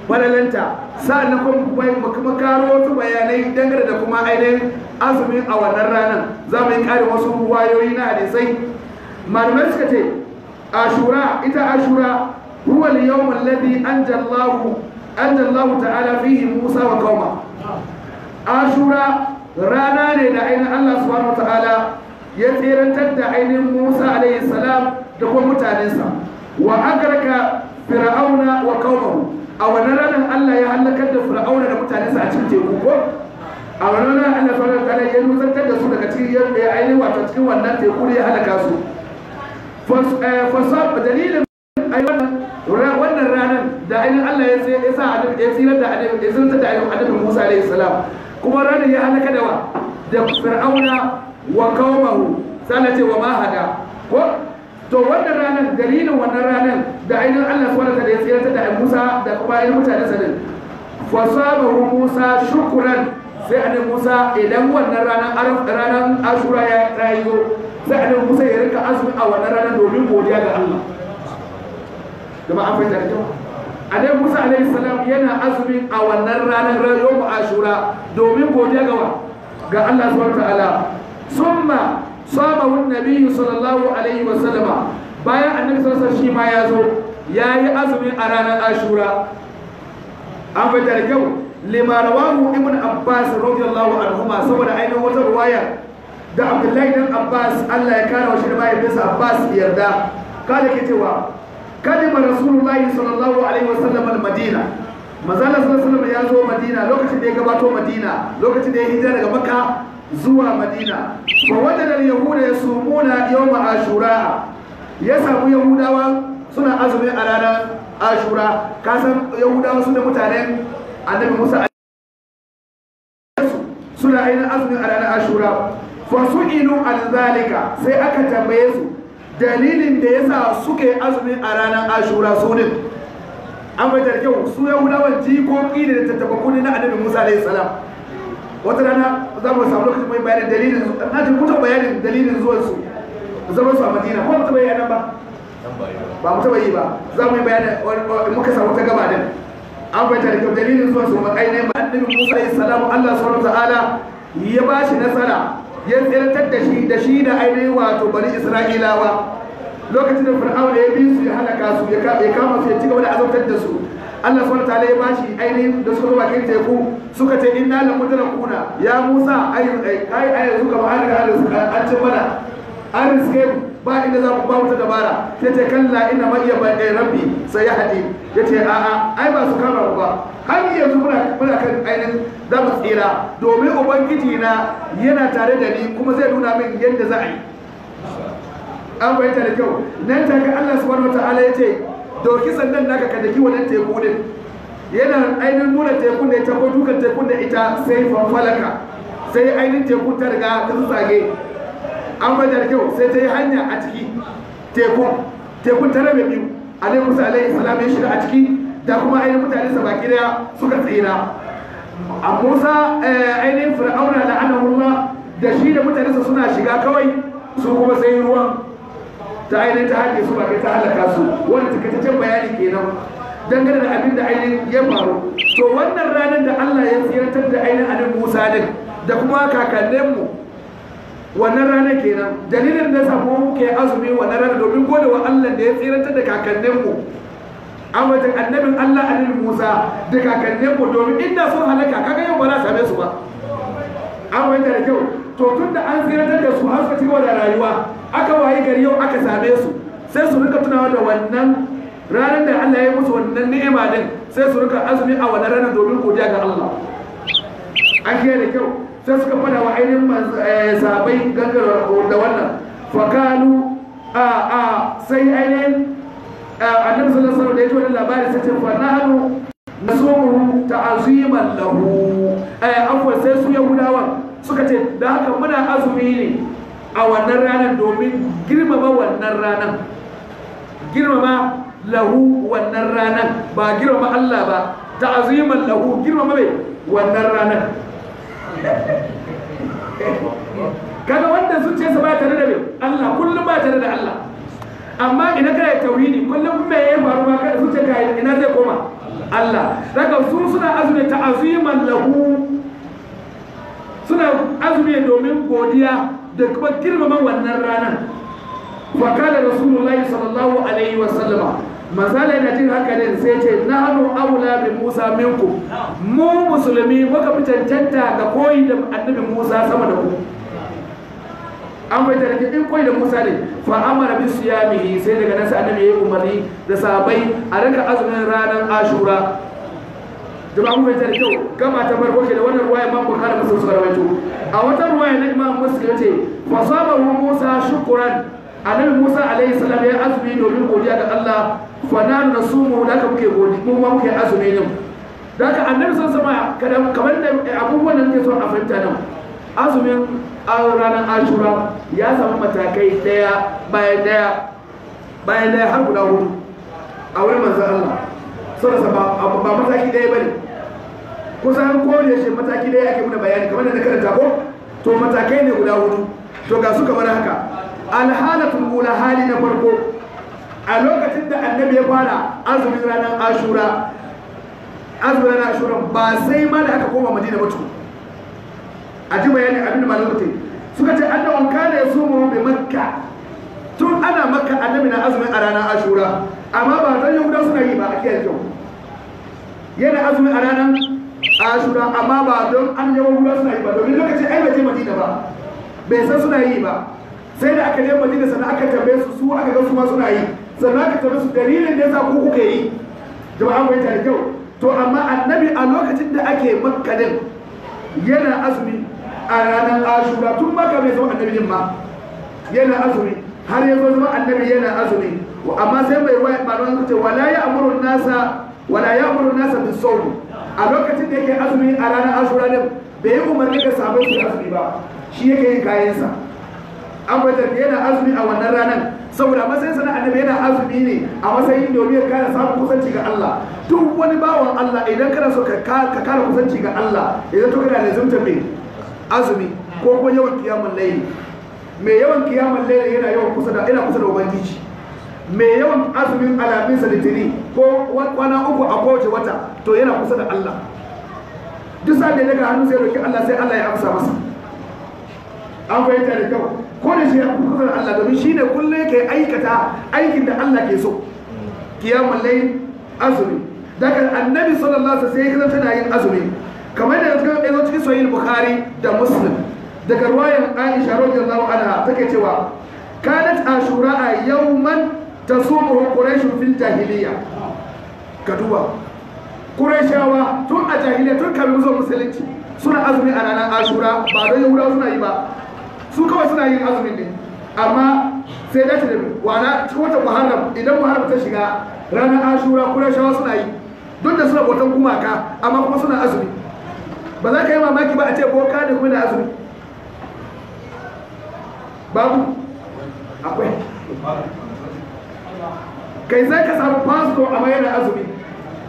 S1: falalanta, sa'annan kuma karo wasu bayanai dangane da kuma ainihin azumin a wannan ranar. Za mu yi ƙarin wasu wayoyi na hadisai. Malamai suka ce Ashura, ita Ashura huwa al-yawm alladhi anja Allahu ta'ala fihi Musa wa qauma. Ashura rana ne da ainihin Allah subhanahu wa ta'ala ya tsirantar da ainihin Musa alayhi salam da kuma mutanensa, wa agraka Fir'auna wa qaumahu. A wannan ranar Allah ya halakar da Fir'auna da mutanensa a cikin teku ko? A wannan ranar Allah subhanahu wa ta'ala ya nutsantar da su daga cikin ainihin wato cikin wannan teku ne ya halaka su. Fasab dalilin wannan ranar da ainihin Allah ya sa ya tsirar da ya tsirar da ainihin Annabi Musa alayhi salam, kuma ranar ya halaka da wa da Fir'auna wa qaumahu, sai ce wa ma hada ko? To wannan ranar, dalilin wannan ranar da ainihin Allah subhanahu wa ta'ala ya tsirar da Musa da kuma ainihin mutanen sa din, fasabahu Musa shukran. Sai annabi Musa idan wannan ranar Ashura ya rayu, sai annabi Musa ya rika azumi a wannan ranar domin godiya ga Allah. Jama'a an fahimta da kyau? Annabi Musa alaihi salam yana azumi a wannan ranar yawm Ashura domin godiya ga wa? Ga Allah subhanahu wa ta'ala. Summa samahu an-nabiy sallallahu alaihi wa sallama. Bayan annabi sallallahu alaihi shi ma ya zo yayi azumi a ranar Ashura. An fahimta da kyau? Lima rawahu Ibn Abbas radiyallahu anhuma, saboda ainihin wata ruwaya da Abdullahi dan Abbas, Allah ya kara wa shi da mahaifinsa Abbas yarda, kada ke cewa kalima Rasulullahi sallallahu alaihi wasallam al-Madina. Manzala sallallahu alaihi wasallam ya zo Madina lokacin da ya gabato Madina, lokacin da ya hijira daga Makka zuwa Madina. Fa wajada al-yahuda yasumuna yawma Ashura. Ya samu Yahudawa suna azumi a ranar Ashura. Kasan Yahudawa suna mutanen Annabi Musa, suna ainihin azumin a ranar Ashura. Fa su'ilu an zalika, sai aka tambaye su dalilin da yasa suke azumin a ranar Ashura. Su din an bai da kyau, su Yahudawan jikoki ne da tattaba na Annabi Musa alayhi salam. Wata rana za mu samu lokacin mai bayanin dalilin, na ji mutum bayanin dalilin zuwan su, zaman su a Madina, ko mu taɓa yi nan ba? Ba mu taɓa yi ba. Za mu yi bayanin muka samu ta gaba din. An fahimta da kyau dalilin zuwan su ainihin Annabi Musa alayhi salam, Allah subhanahu ta'ala ya ba shi nasara, ya tsiratar da shi da ainihin wato bani Isra'ilawa lokacin da Fir'auna ya bi su ya halaka su, ya kama su, ya ci gaba da azabtar da su. Allah subhanahu ta'ala ya bashi ainihin da suka zo bakin teku suka ce inna la mudrakuna ya Musa, ai kai ai yanzu kamar an riga an ci mana, an riske mu, ba inda za mu ba wata dabara. Sai ce kalla inna ma iya bai rabbi sai ya hadi. Yace a a ai ba su kama mu ba, har yanzu muna kan ainihin za mu tsira domin ubangiji na yana tare da ni kuma zai nuna min yadda za a yi. An fahimta da kyau? Nan take Allah subhanahu wataala ya ce doki sandan naka ka daki wannan teku din. Yana ainihin nuna tekun da ita ko dukan tekun da ita, sai fanfalaka, sai ainihin tekun ta riga ta tsage. An fahimta da kyau? Sai ta yi hanya a ciki tekun, tekun ta rabe biyu. Alaihi Musa alaihi salam ya shiga a ciki da kuma ainihin mutane sa baki daya suka tsira. A Musa ainihin Fir'auna la'anahullah da shi da mutanensa suna shiga kawai, su kuma sai ruwan ta ainihin ta haɗe su ba kai ta halaka su. Wani takaitaccen bayani kenan dangane da abin da ainihin ya faru. To wannan ranar da Allah ya tsiratar da ainihin annabi Musa din da kuma kakanninmu, wannan ranar kenan dalilin da samu muke azumi wannan ranar, domin gode wa Allah da ya tsiratar da kakanninmu a wajen annabin Allah annabi Musa da kakanninmu, domin inda sun halaka kaga yau ba za same su ba. An fahimta da kyau. To tun da an tsiratar da su har suka ci gaba da rayuwa, aka wayi gari yau aka same su, sai su rika tunawa da wannan ranar da Allah ya yi musu wannan ni'ima din, sai su rika azumi a wannan ranar domin godiya ga Allah. An kiyaye da kyau. Sai suka fada wa ainihin sahabbai gangar da wannan fakalu a sai ainihin annabi sallallahu alaihi wasallam da ya ji wannan labari sai ce fa nahnu nasumuhu ta'ziman lahu. Afwan, sai su Yahudawan suka ce da haka muna azumi ne a wannan ranar domin girmama wannan ranar, girmama lahu wannan ranar, ba girmama Allah ba, ta'ziman lahu, girmama mai wannan ranar. Kaga wanda zuciyarsa ba tare da mai Allah, kullum ba tare da Allah. Amma idan kana tauhidi kullum me ya faru ma kada zuciyarka ina zai koma Allah. Daga su suna azumi ta'ziman lahu, suna azumi domin godiya da kuma girmama wannan ranar. Fa kana Rasulullahi sallallahu alaihi wa sallama, manzala yana jin haka ne sai ce nahnu aula bi Musa minkum, mu musulmi muka fi cancanta ga koyi da annabi Musa sama da ku. An bai da in koyi da Musa ne. Fa amara bi siyamihi, sai daga nan sai annabi yayi umarni da sahabbai a rika azumin ranar Ashura. Jama'a mun fahimta da kyau. Gama ta farko ke da wannan ruwaya Imam Bukhari Muslim suka rawaito. A wata ruwaya na Imam Muslim yace fa sabahu Musa shukran, annabi Musa alaihi salam ya azumi domin godiya ga Allah. Fa nanu nasumu, da haka muke godi, mu ma muke azumi ne. Da haka annabi sun sama kamar da abubuwan da muke so a fahimta nan, azumin ranar Ashura ya samu matakai daya bayan daya bayan daya har guda hudu a wurin manzon Allah sallallahu alaihi. Ba mataki daya bane, kusan ko da shi mataki daya ake muna bayani kamar da na karanta ko. To matakai ne guda hudu. To ga su kamar haka. Alhalatul ula, hali na farko, a lokacin da annabi ya fara azumin ranar Ashura, azumin ranar Ashura ba sai ma da aka koma Madina ba tukun. A ji bayani abin da malamai suka ce annabi kana yasumu bi Makka, tun ana Makka annabi na azumin a ranar Ashura, amma ba dan Yahuda suna yi ba a kiyaye kyau. Yana azumin a ranar Ashura amma ba don an Yahuda suna yi ba, domin lokacin ai bai je Madina ba, bai san suna yi ba. Sai da aka je Madina sannan aka tambaye su, su aka ga su ma suna yi, sannan aka tambaye su dalilin da yasa ku kuka yi. Jama'a mun ta da kyau. To amma annabi a lokacin da ake Makka din yana azumi a ranar Ashura, tun Makka bai zama annabi din ma yana azumi, har ya zo zama annabi yana azumi. Amma sai mai ruwa malaman suka ce wala ya'muru nasa, wala ya'muru nasa bis-sawm. A lokacin da yake azumi a ranar Ashura din bai yi umarni ga sahabbai su azumi ba, shi yake yin kayansa. An fahimta yana azumi a wannan ranar saboda matsayin sana annabi yana azumi ne a matsayin domin ya kara samun kusanci ga Allah. Duk wani bawan Allah idan kana so ka kara kusanci ga Allah, idan to kana lazimta mai azumi ko kuma yawan kiyamul layli. Mai yawan kiyamul layli yana yawan kusa da yana kusa da ubangiji. Mai yawan azumin alamin sa litini ko kwana uku a kowace wata to yana kusa da Allah. Duk sa'an da ya daga hannu sai roki Allah, sai Allah ya amsa masa. An fahimta da kyau. Ko da shi ya kusa da Allah domin shi ne kullum yake aikata aikin da Allah ke so, kiyamul layl, azumi. Daga annabi sallallahu alaihi wasallam sai ya kasance tana yin azumi kamar da ya zo cikin sahih Bukhari da Muslim daga ruwayan Aisha radiyallahu anha take cewa kanat Ashura yawman tasumuhu Quraish fil jahiliya. Ka duba Qurayshawa tun a jahiliya, tun kafin zuwa musulunci suna azumi a ranar Ashura, ba don Yahudawa suna yi ba, su kawai suna yin azumin ne. Amma sai dace da wana cikin watan Muharram, idan Muharram ta shiga ranar Ashura Qurayshawa suna yi, duk da suna bautan gumaka amma kuma suna azumi. Ba za ka yi mamaki ba a ce boka ne kuma da azumi. Babu akwai kai za ka samu pastor amma yana azumi,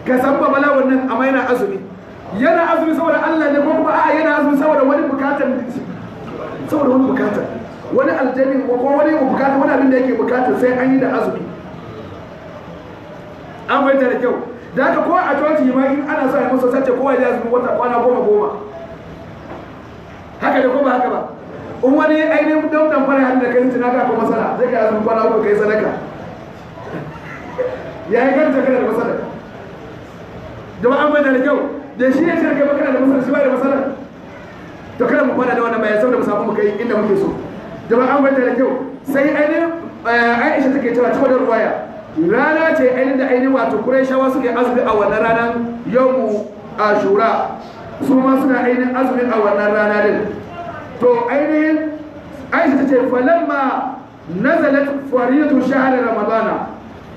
S1: ka samu babalawon nan amma yana azumi. Yana azumi saboda Allah ne ko kuma a'a yana azumi saboda wani bukatar, saboda wani bukatar, wani aljani ko wani bukatar, wani abin da yake bukatar sai an yi da azumi. An fahimta da kyau. Da haka ko a coci ma in ana so a yi musu sace kowa ya azumi wata kwana 10 goma. Haka da ko ba haka ba? In wani ainihin dan fara hannu da kai tuna ka ko masala, sai ka azumi kwana 3 kai sadaka. Ya yi ganta kana da masala. Jama'a an fahimta da kyau. Da shi ya ce kai kana da masala, shi ba da masala. To kada mu kwana da kafin mu kai inda muke so. Jama'a an fahimta da kyau. Sai ainihin Aisha take cewa cikin wannan ruwaya rana ce ainihin da ainihin wato Qurayshawa suke azumi a wannan ranar yawmu Ashura, su ma suna ainihin azumi a wannan rana din. To ainihin Aisha tace falamma nazalat fariyatu shahr ramadana,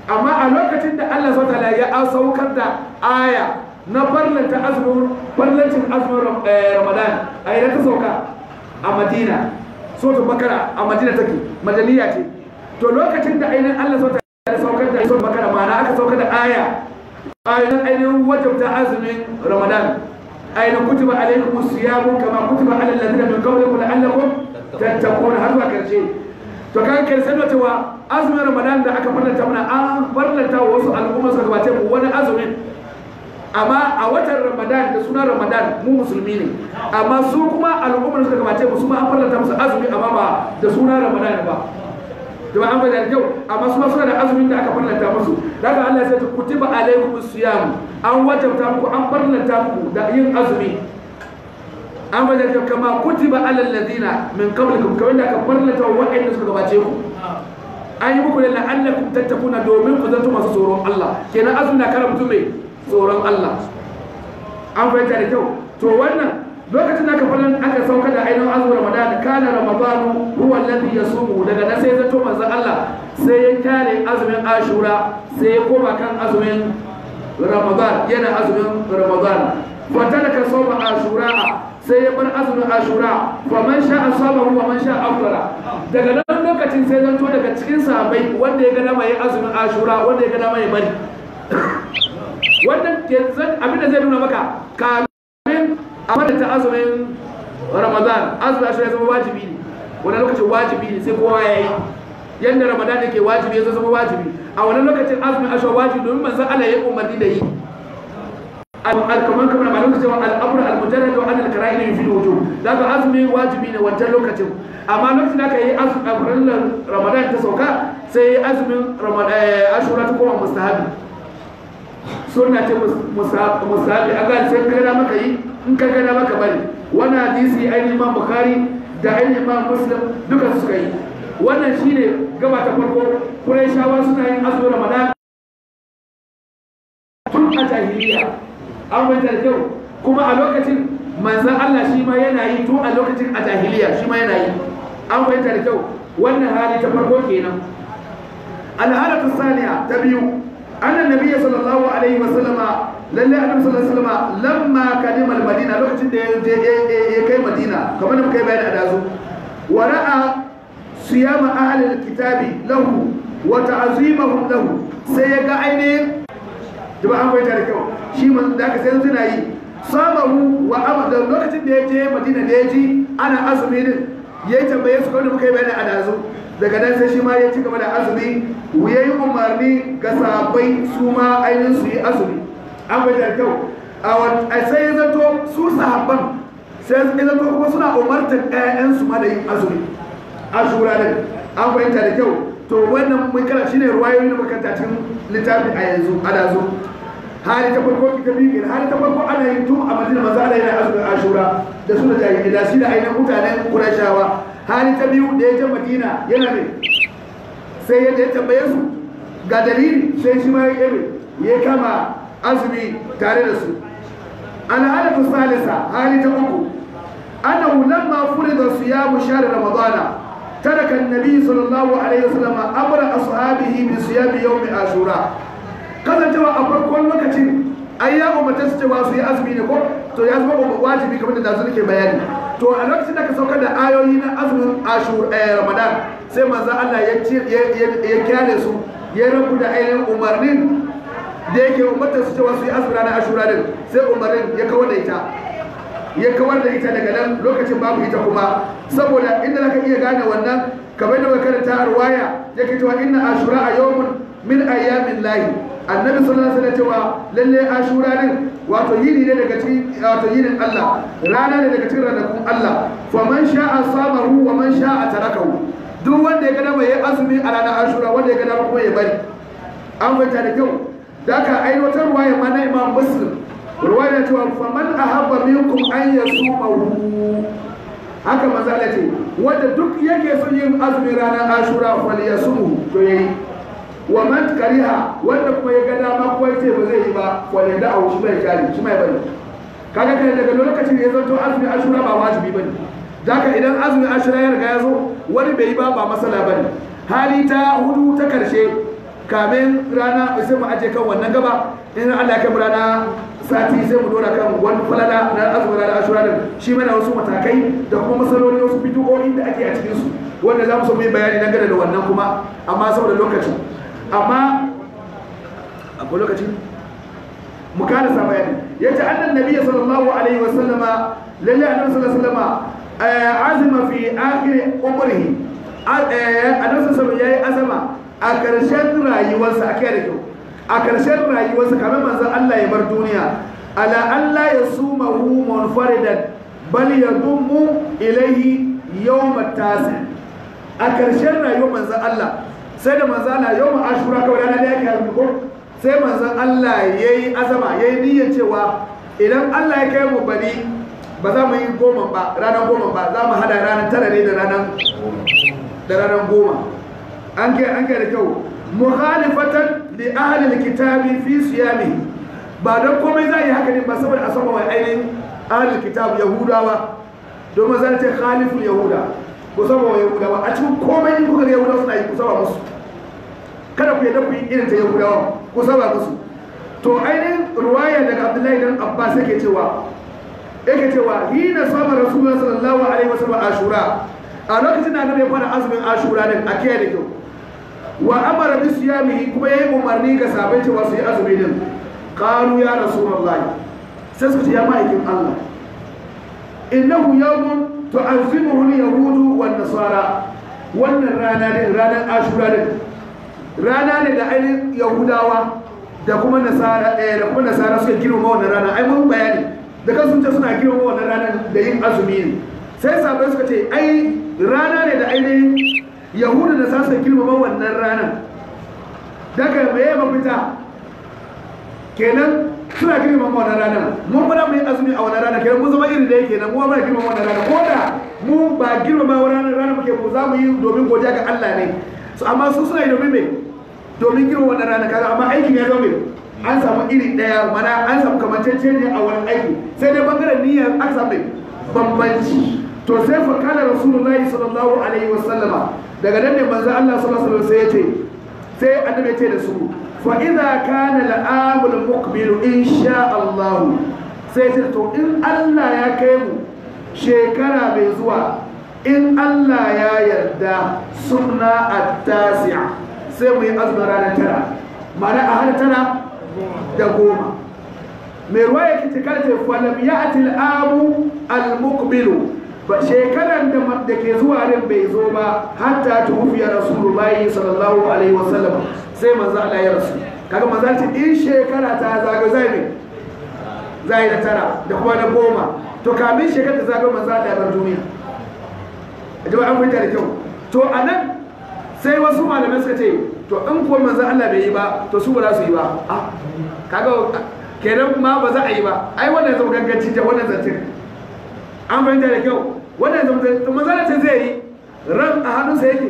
S1: amma a lokacin da Allah subhanahu wa ta'ala ya saukar da aya na farlanta azumin farlancin azumin Ramadan, a ina ta sauka? A Madina. Suratul Bakara a Madina take, madaniya ce. To lokacin da ainihin Allah subhanahu wa ta'ala ya saukar da suratul Bakara, ma'ana aka saukar da aya ainihin ainihin wajabta azumin Ramadan, ainihin kutiba alaikumus siyamu kama kutiba alal ladina min qablikum la'allakum tattaqun, har zuwa karshe. To kan kai sai cewa azumin Ramadan da aka farlanta mana, an farlanta wa wasu al'umma suka gabace mu wani azumin, amma a watan Ramadan da sunan Ramadan mu musulmi ne, amma su kuma al'ummar suka gabace mu su ma an farlanta musu azumi amma ba da sunan Ramadan ba. Da an bayyana kyau, amma su ma suna da azumin da aka farlanta musu. Daga Allah sai ta kutiba alaikumus siyam, an wajabta muku, an farlanta muku da yin azumi. An bayyana kyau kama kutiba alal ladina min qablikum, kamar da aka farlanta wa wa'anda suka gabace ku. An yi muku la'allakum tattakuna, domin ku zanto masu tsoron Allah. Kenan azumi na kara mutum mai tsoron Allah. An fahimta da kyau. To wannan lokacin da aka falan aka sauka da ainihin azumin Ramadan, kana Ramadanu huwa alladhi yasumu, daga nan sai zato manzon Allah sai ya kyale azumin Ashura, sai ya koma kan azumin Ramadan, yana azumin Ramadan. Fa taraka sawma Ashura, sai ya bar azumin Ashura. Fa man sha'a samahu wa man sha'a afṭara. Daga nan lokacin sai zanto daga cikin sahabbai wanda ya ga dama ya azumin Ashura, wanda ya ga dama ya bari. Wannan abin da zai nuna maka kamin a ta azumin Ramadan, azumin Ashura ya zama wajibi ne. Wannan lokacin wajibi ne sai kowa ya yi. Yanda Ramadan yake wajibi ya zama wajibi a wannan lokacin azumin Ashura wajibi, domin manzon Allah ya umarni da yi. Alkaman kamar ba lokacin al'amur al-mujarrad wa an al-kara'in fi wujub, daga azumi wajibi ne wancan lokacin. Amma lokacin da aka yi azumin Ramadan ta sauka, sai azumin Ramadan Ashura ta koma mustahabi, sunna ce mustahabi. An gane, sai ka maka yi, in ka gana maka bari. Wannan hadisi ainihin Imam Bukhari da ainihin Imam Muslim duka suka yi. Wannan shine gaba ta farko. Qurayshawa suna yin azumin Ramadan tun a jahiliya, an fahimta da kyau. Kuma a lokacin manzon Allah shi ma yana yi tun a lokacin a jahiliya, shi ma yana yi. An fahimta da kyau. Wannan hali ta farko kenan. Alhalatu saniya ta biyu, annan nabiyyi sallallahu alaihi wasallama, lalle annabi sallallahu alaihi wasallama lamma kadima al-madina, lokacin da ya kai Madina kamar da muka yi bayani a dazu, wa ra'a siyama ahli al-kitabi lahu wa ta'zimahum lahu, sai ya ga ainihin jama'a an fahimta da kyau, shi man da aka sai suna yi samahu wa amada. Lokacin da ya je Madina da ya ji ana azumi din, ya tambaye su kamar da muka yi bayani a dazu. Daga nan sai shi ma ya ci gaba da azumi, ya yi umarni ga sahabbai su ma ainihin su yi azumi. An fahimta da kyau. A sai ya zato su sahabban sai ya zato kuma suna umartar ƴaƴansu ma da yin azumi Ashura din. An fahimta da kyau. To wannan mun kara shine ruwayoyin da makaranta cikin littafin a yanzu a dazu. Hali ta farko ta biyu kenan. Hali ta farko ana yin tun a Madina manzo Allah yana azumin Ashura da su da jahili da shi da ainihin mutanen Qurayshawa. Hali ta biyu da ya je Madina yana mai sai ya tambaye su ga dalili, sai shi ma ya ya kama azumi tare da su. Alhalatu salisa, hali ta uku, annahu lamma furida siyamu shahr ramadana taraka an-nabi sallallahu alaihi wasallam amra ashabihi bi siyami yawm ashura. Kasancewa a farkon lokacin ai ya umarta su cewa su yi azumi ne ko, to ya zama wajibi kamar da dazu nake bayani. To a lokacin da ka saukar da ayoyi na azumin ashur Ramadan, sai manzo Allah ya ya kyale su, ya rabu da ainihin umarnin da yake umarta su cewa su yi azumi ranar Ashura din, sai umarnin ya kawar da ita, ya kawar da ita daga nan lokacin babu ita kuma. Saboda inda zaka iya gane wannan kamar da muka karanta a ruwaya yake cewa inna ashura a yawmun min ayyamin lahi, annabi sallallahu alaihi wasallam cewa lalle Ashura din wato yini ne daga cikin wato yinin Allah, rana ne daga cikin ranakun Allah. Fa man sha'a samahu wa man sha'a tarakahu, duk wanda ya ga dama yayi azumi a ranar Ashura, wanda ya ga dama kuma ya bari. An fahimta da kyau. Da aka aiwatar ruwaya ma na Imam Muslim, ruwaya cewa faman ahabba minkum an yasumahu, Haka manzo Allah ce wanda duk yake son yin azumin ranar Ashura falyasumhu, to yayi. Wa man kariha, wanda kuma ya ga dama ko yace ba zai yi ba, falyada'u, shi bai kare, shi mai bari. Kaga kai daga lokacin da ya zanto azumin Ashura ba wajibi bane. Zaka idan azumin Ashura ya riga ya zo wani bai yi ba, ba masala bane. Hali ta hudu ta karshe kamin rana sai mu aje kan wannan gaba, in Allah ya kai mu rana sati sai mu dora kan wani falala na azumin ranar Ashura din, shi mana wasu matakai da kuma masaloli, wasu bidiyoyi da ake a cikin su wanda za mu so mu yi bayani dangane da wannan kuma, amma saboda lokaci, amma akwai lokaci mu kada sa bayani. Yace annan nabi sallallahu alaihi wasallama, lalle annabi sallallahu alaihi wasallama azima fi akhir umrihi, annabi sallallahu alaihi yayi azama a karshen rayuwarsa, a kiyaye da kyau, a karshen rayuwarsa kamar manzon Allah ya bar duniya, ala Allah ya sumahu munfaridan bal yadummu ilayhi yawm at-tasi. A karshen rayuwar manzon Allah, sai da manzon Allah yawm Ashura kawai rana da yake azumi ko, sai manzon Allah yayi azama, yayi niyyar cewa idan Allah ya kai mu bari ba za mu yi goma ba, ranar goma ba, za mu hada ranar tara ne da ranar goma. An kai da kyau. Mukhalifatan li ahli alkitabi fi siyami, ba don komai za yi haka ne ba saboda a sama wai ainihin ahli alkitab yahudawa, domin zan ce khaliful yahuda, ku saba wa yahudawa a cikin komai. In kuka ga yahudawa suna yi, ku saba musu, kada ku yadda ku yi irin ta yahudawa, ku saba musu. To ainihin ruwaya daga Abdullahi dan Abbas yake cewa hina sama Rasulullah sallallahu alaihi wasallam Ashura, a lokacin da annabi ya fara azumin Ashura din, a kiyaye da kyau, wa amara bi siyamihi, kuma yayi umarni ga sahabbai cewa su yi azumi din. Qalu ya Rasulullahi, sai su ce ya ma'aikin Allah, innahu yawmun tu'azzimuhu al-yahudu wan nasara, wannan rana din, ranar Ashura din, rana ne da ainihin Yahudawa da kuma Nasara suka girmama wannan rana. Ai mun bayani da kan sun ce suna girmama wannan ranar da yin azumi ne. Sai sahabbai suka ce ai rana ne da ainihin Yahudu da sa suka girmama wannan ranar, daga meye mafita kenan? Suna girmama wannan ranar, mun muna mu yi azumi a wannan ranar, kenan mun zama iri da yake nan, mu muna girmama wannan ranar, ko da mu ba girmama wannan ranar muke, mu za mu yi domin godiya ga Allah ne. So amma su suna yi domin me? Domin girmama wannan ranar. Kaga amma aikin ya zama me? An samu iri daya, mana an samu kamanceceniya a wani aiki, sai dai bangaren niyyar aka samu bambanci. To sai fa kana Rasulullahi sallallahu alaihi wasallama, daga nan ne manzo Allah sallallahu alaihi wasallam sai ya ce, sai annabi ya ce da su, fa idza kana al-amul muqbil insha Allah, sai ce to in Allah ya kai mu shekara mai zuwa, in Allah ya yarda, sunna at-tasi'a, sai mu yi azumin ranar tara, ma'ana a har tara da goma. Mai ruwa yake ce kada ce falam ya'ti al-amu al-muqbilu, ba shekaran da ke zuwa din bai zo ba, hatta tufiya Rasulullahi sallallahu alaihi wasallam, sai manzo Allah ya rasu. Kaga manzo ce in shekara ta zaga zai ne zai da tara da kuma da goma, to kamin shekara ta zaga manzo Allah ya bar duniya. Jama'a an fahimta da kyau. To anan sai wasu malamai suka ce to in kuwa manzo Allah bai yi ba, to su ba za su yi ba. Ah, kaga kenan ma ba za a yi ba. Ai wannan zama ganganci ta wannan zancen. An fahimta da kyau. Wannan zama manzo Allah ce zai yi, ran a hannunsa yake.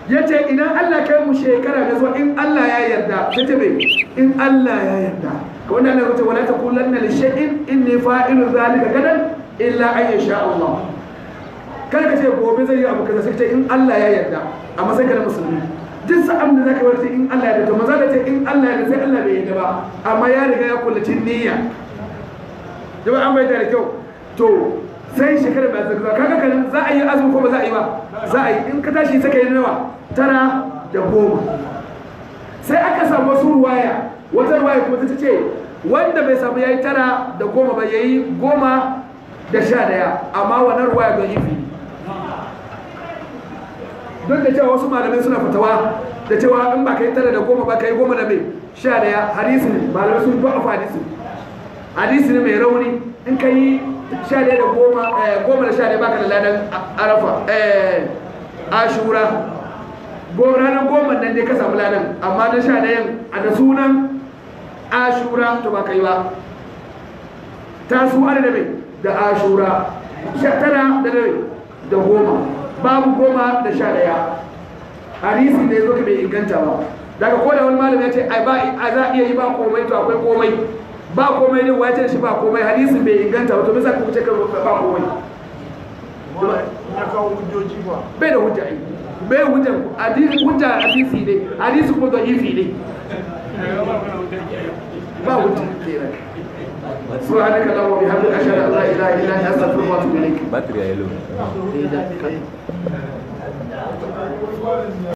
S1: Yace idan Allah kai mu shekara da zuwa, in Allah ya yarda, sai ta bai in Allah ya yarda. Ka wannan Allah ya ce wala taqulanna li shay'in inni fa'ilu zalika gadan illa an yasha Allah. Kada ka ce gobe zai yi abu kaza, sai ka ce in Allah ya yarda, a matsayin ka na musulmi. Duk sa'an da zaka bar in Allah ya yarda, to manzo da ce in Allah ya yarda, sai Allah bai yarda ba, amma ya riga ya kullaci niyya. Jama'a an bayyana da kyau. To sai shekara ba zai zuwa, kaga kan za a yi azumi ko ba za a yi ba? Za a yi. In ka tashi sai ka yi nawa? 9 da 10. Sai aka samu wasu ruwaya, wata ruwaya kuma ta ce wanda bai samu yayi 9 da 10 ba, yayi 10 da 11, amma wannan ruwaya don ifi. Duk da cewa wasu malamai suna fatawa da cewa in ba ka yi 9 da 10 ba, ka yi 10 da mai 11, hadisi ne, malamai sun da'afa hadisi, hadisi ne mai rauni. In ka yi 11 da 10, 10 da 11 baka da ladan Arafa, Ashura, ranar goma nan dai ka samu ladan, amma na 11 a da sunan Ashura to ba ka yi ba. Ta su da mai da Ashura. 9 da 10, babu 10 da 11. Hadisi ne zo ka bai inganta ba. Daga ko da wani malami ya ce ai ba a za iya yi ba komai, to akwai komai. Ba komai ne, wace shi ba komai, hadisin bai inganta ba, to me za ku ce ba komai?
S2: Ya kawo hujjoji ba.
S1: Bai da hujja ai. Bai hujja, hadisi hujja hadisi ne, hadisi ko da'ifi ne. Ba hujja kenan. Subhanaka Allahumma wa bihamdika ashhadu an la ilaha illa anta astaghfiruka wa atubu ilaik.
S3: Battery ya yi low.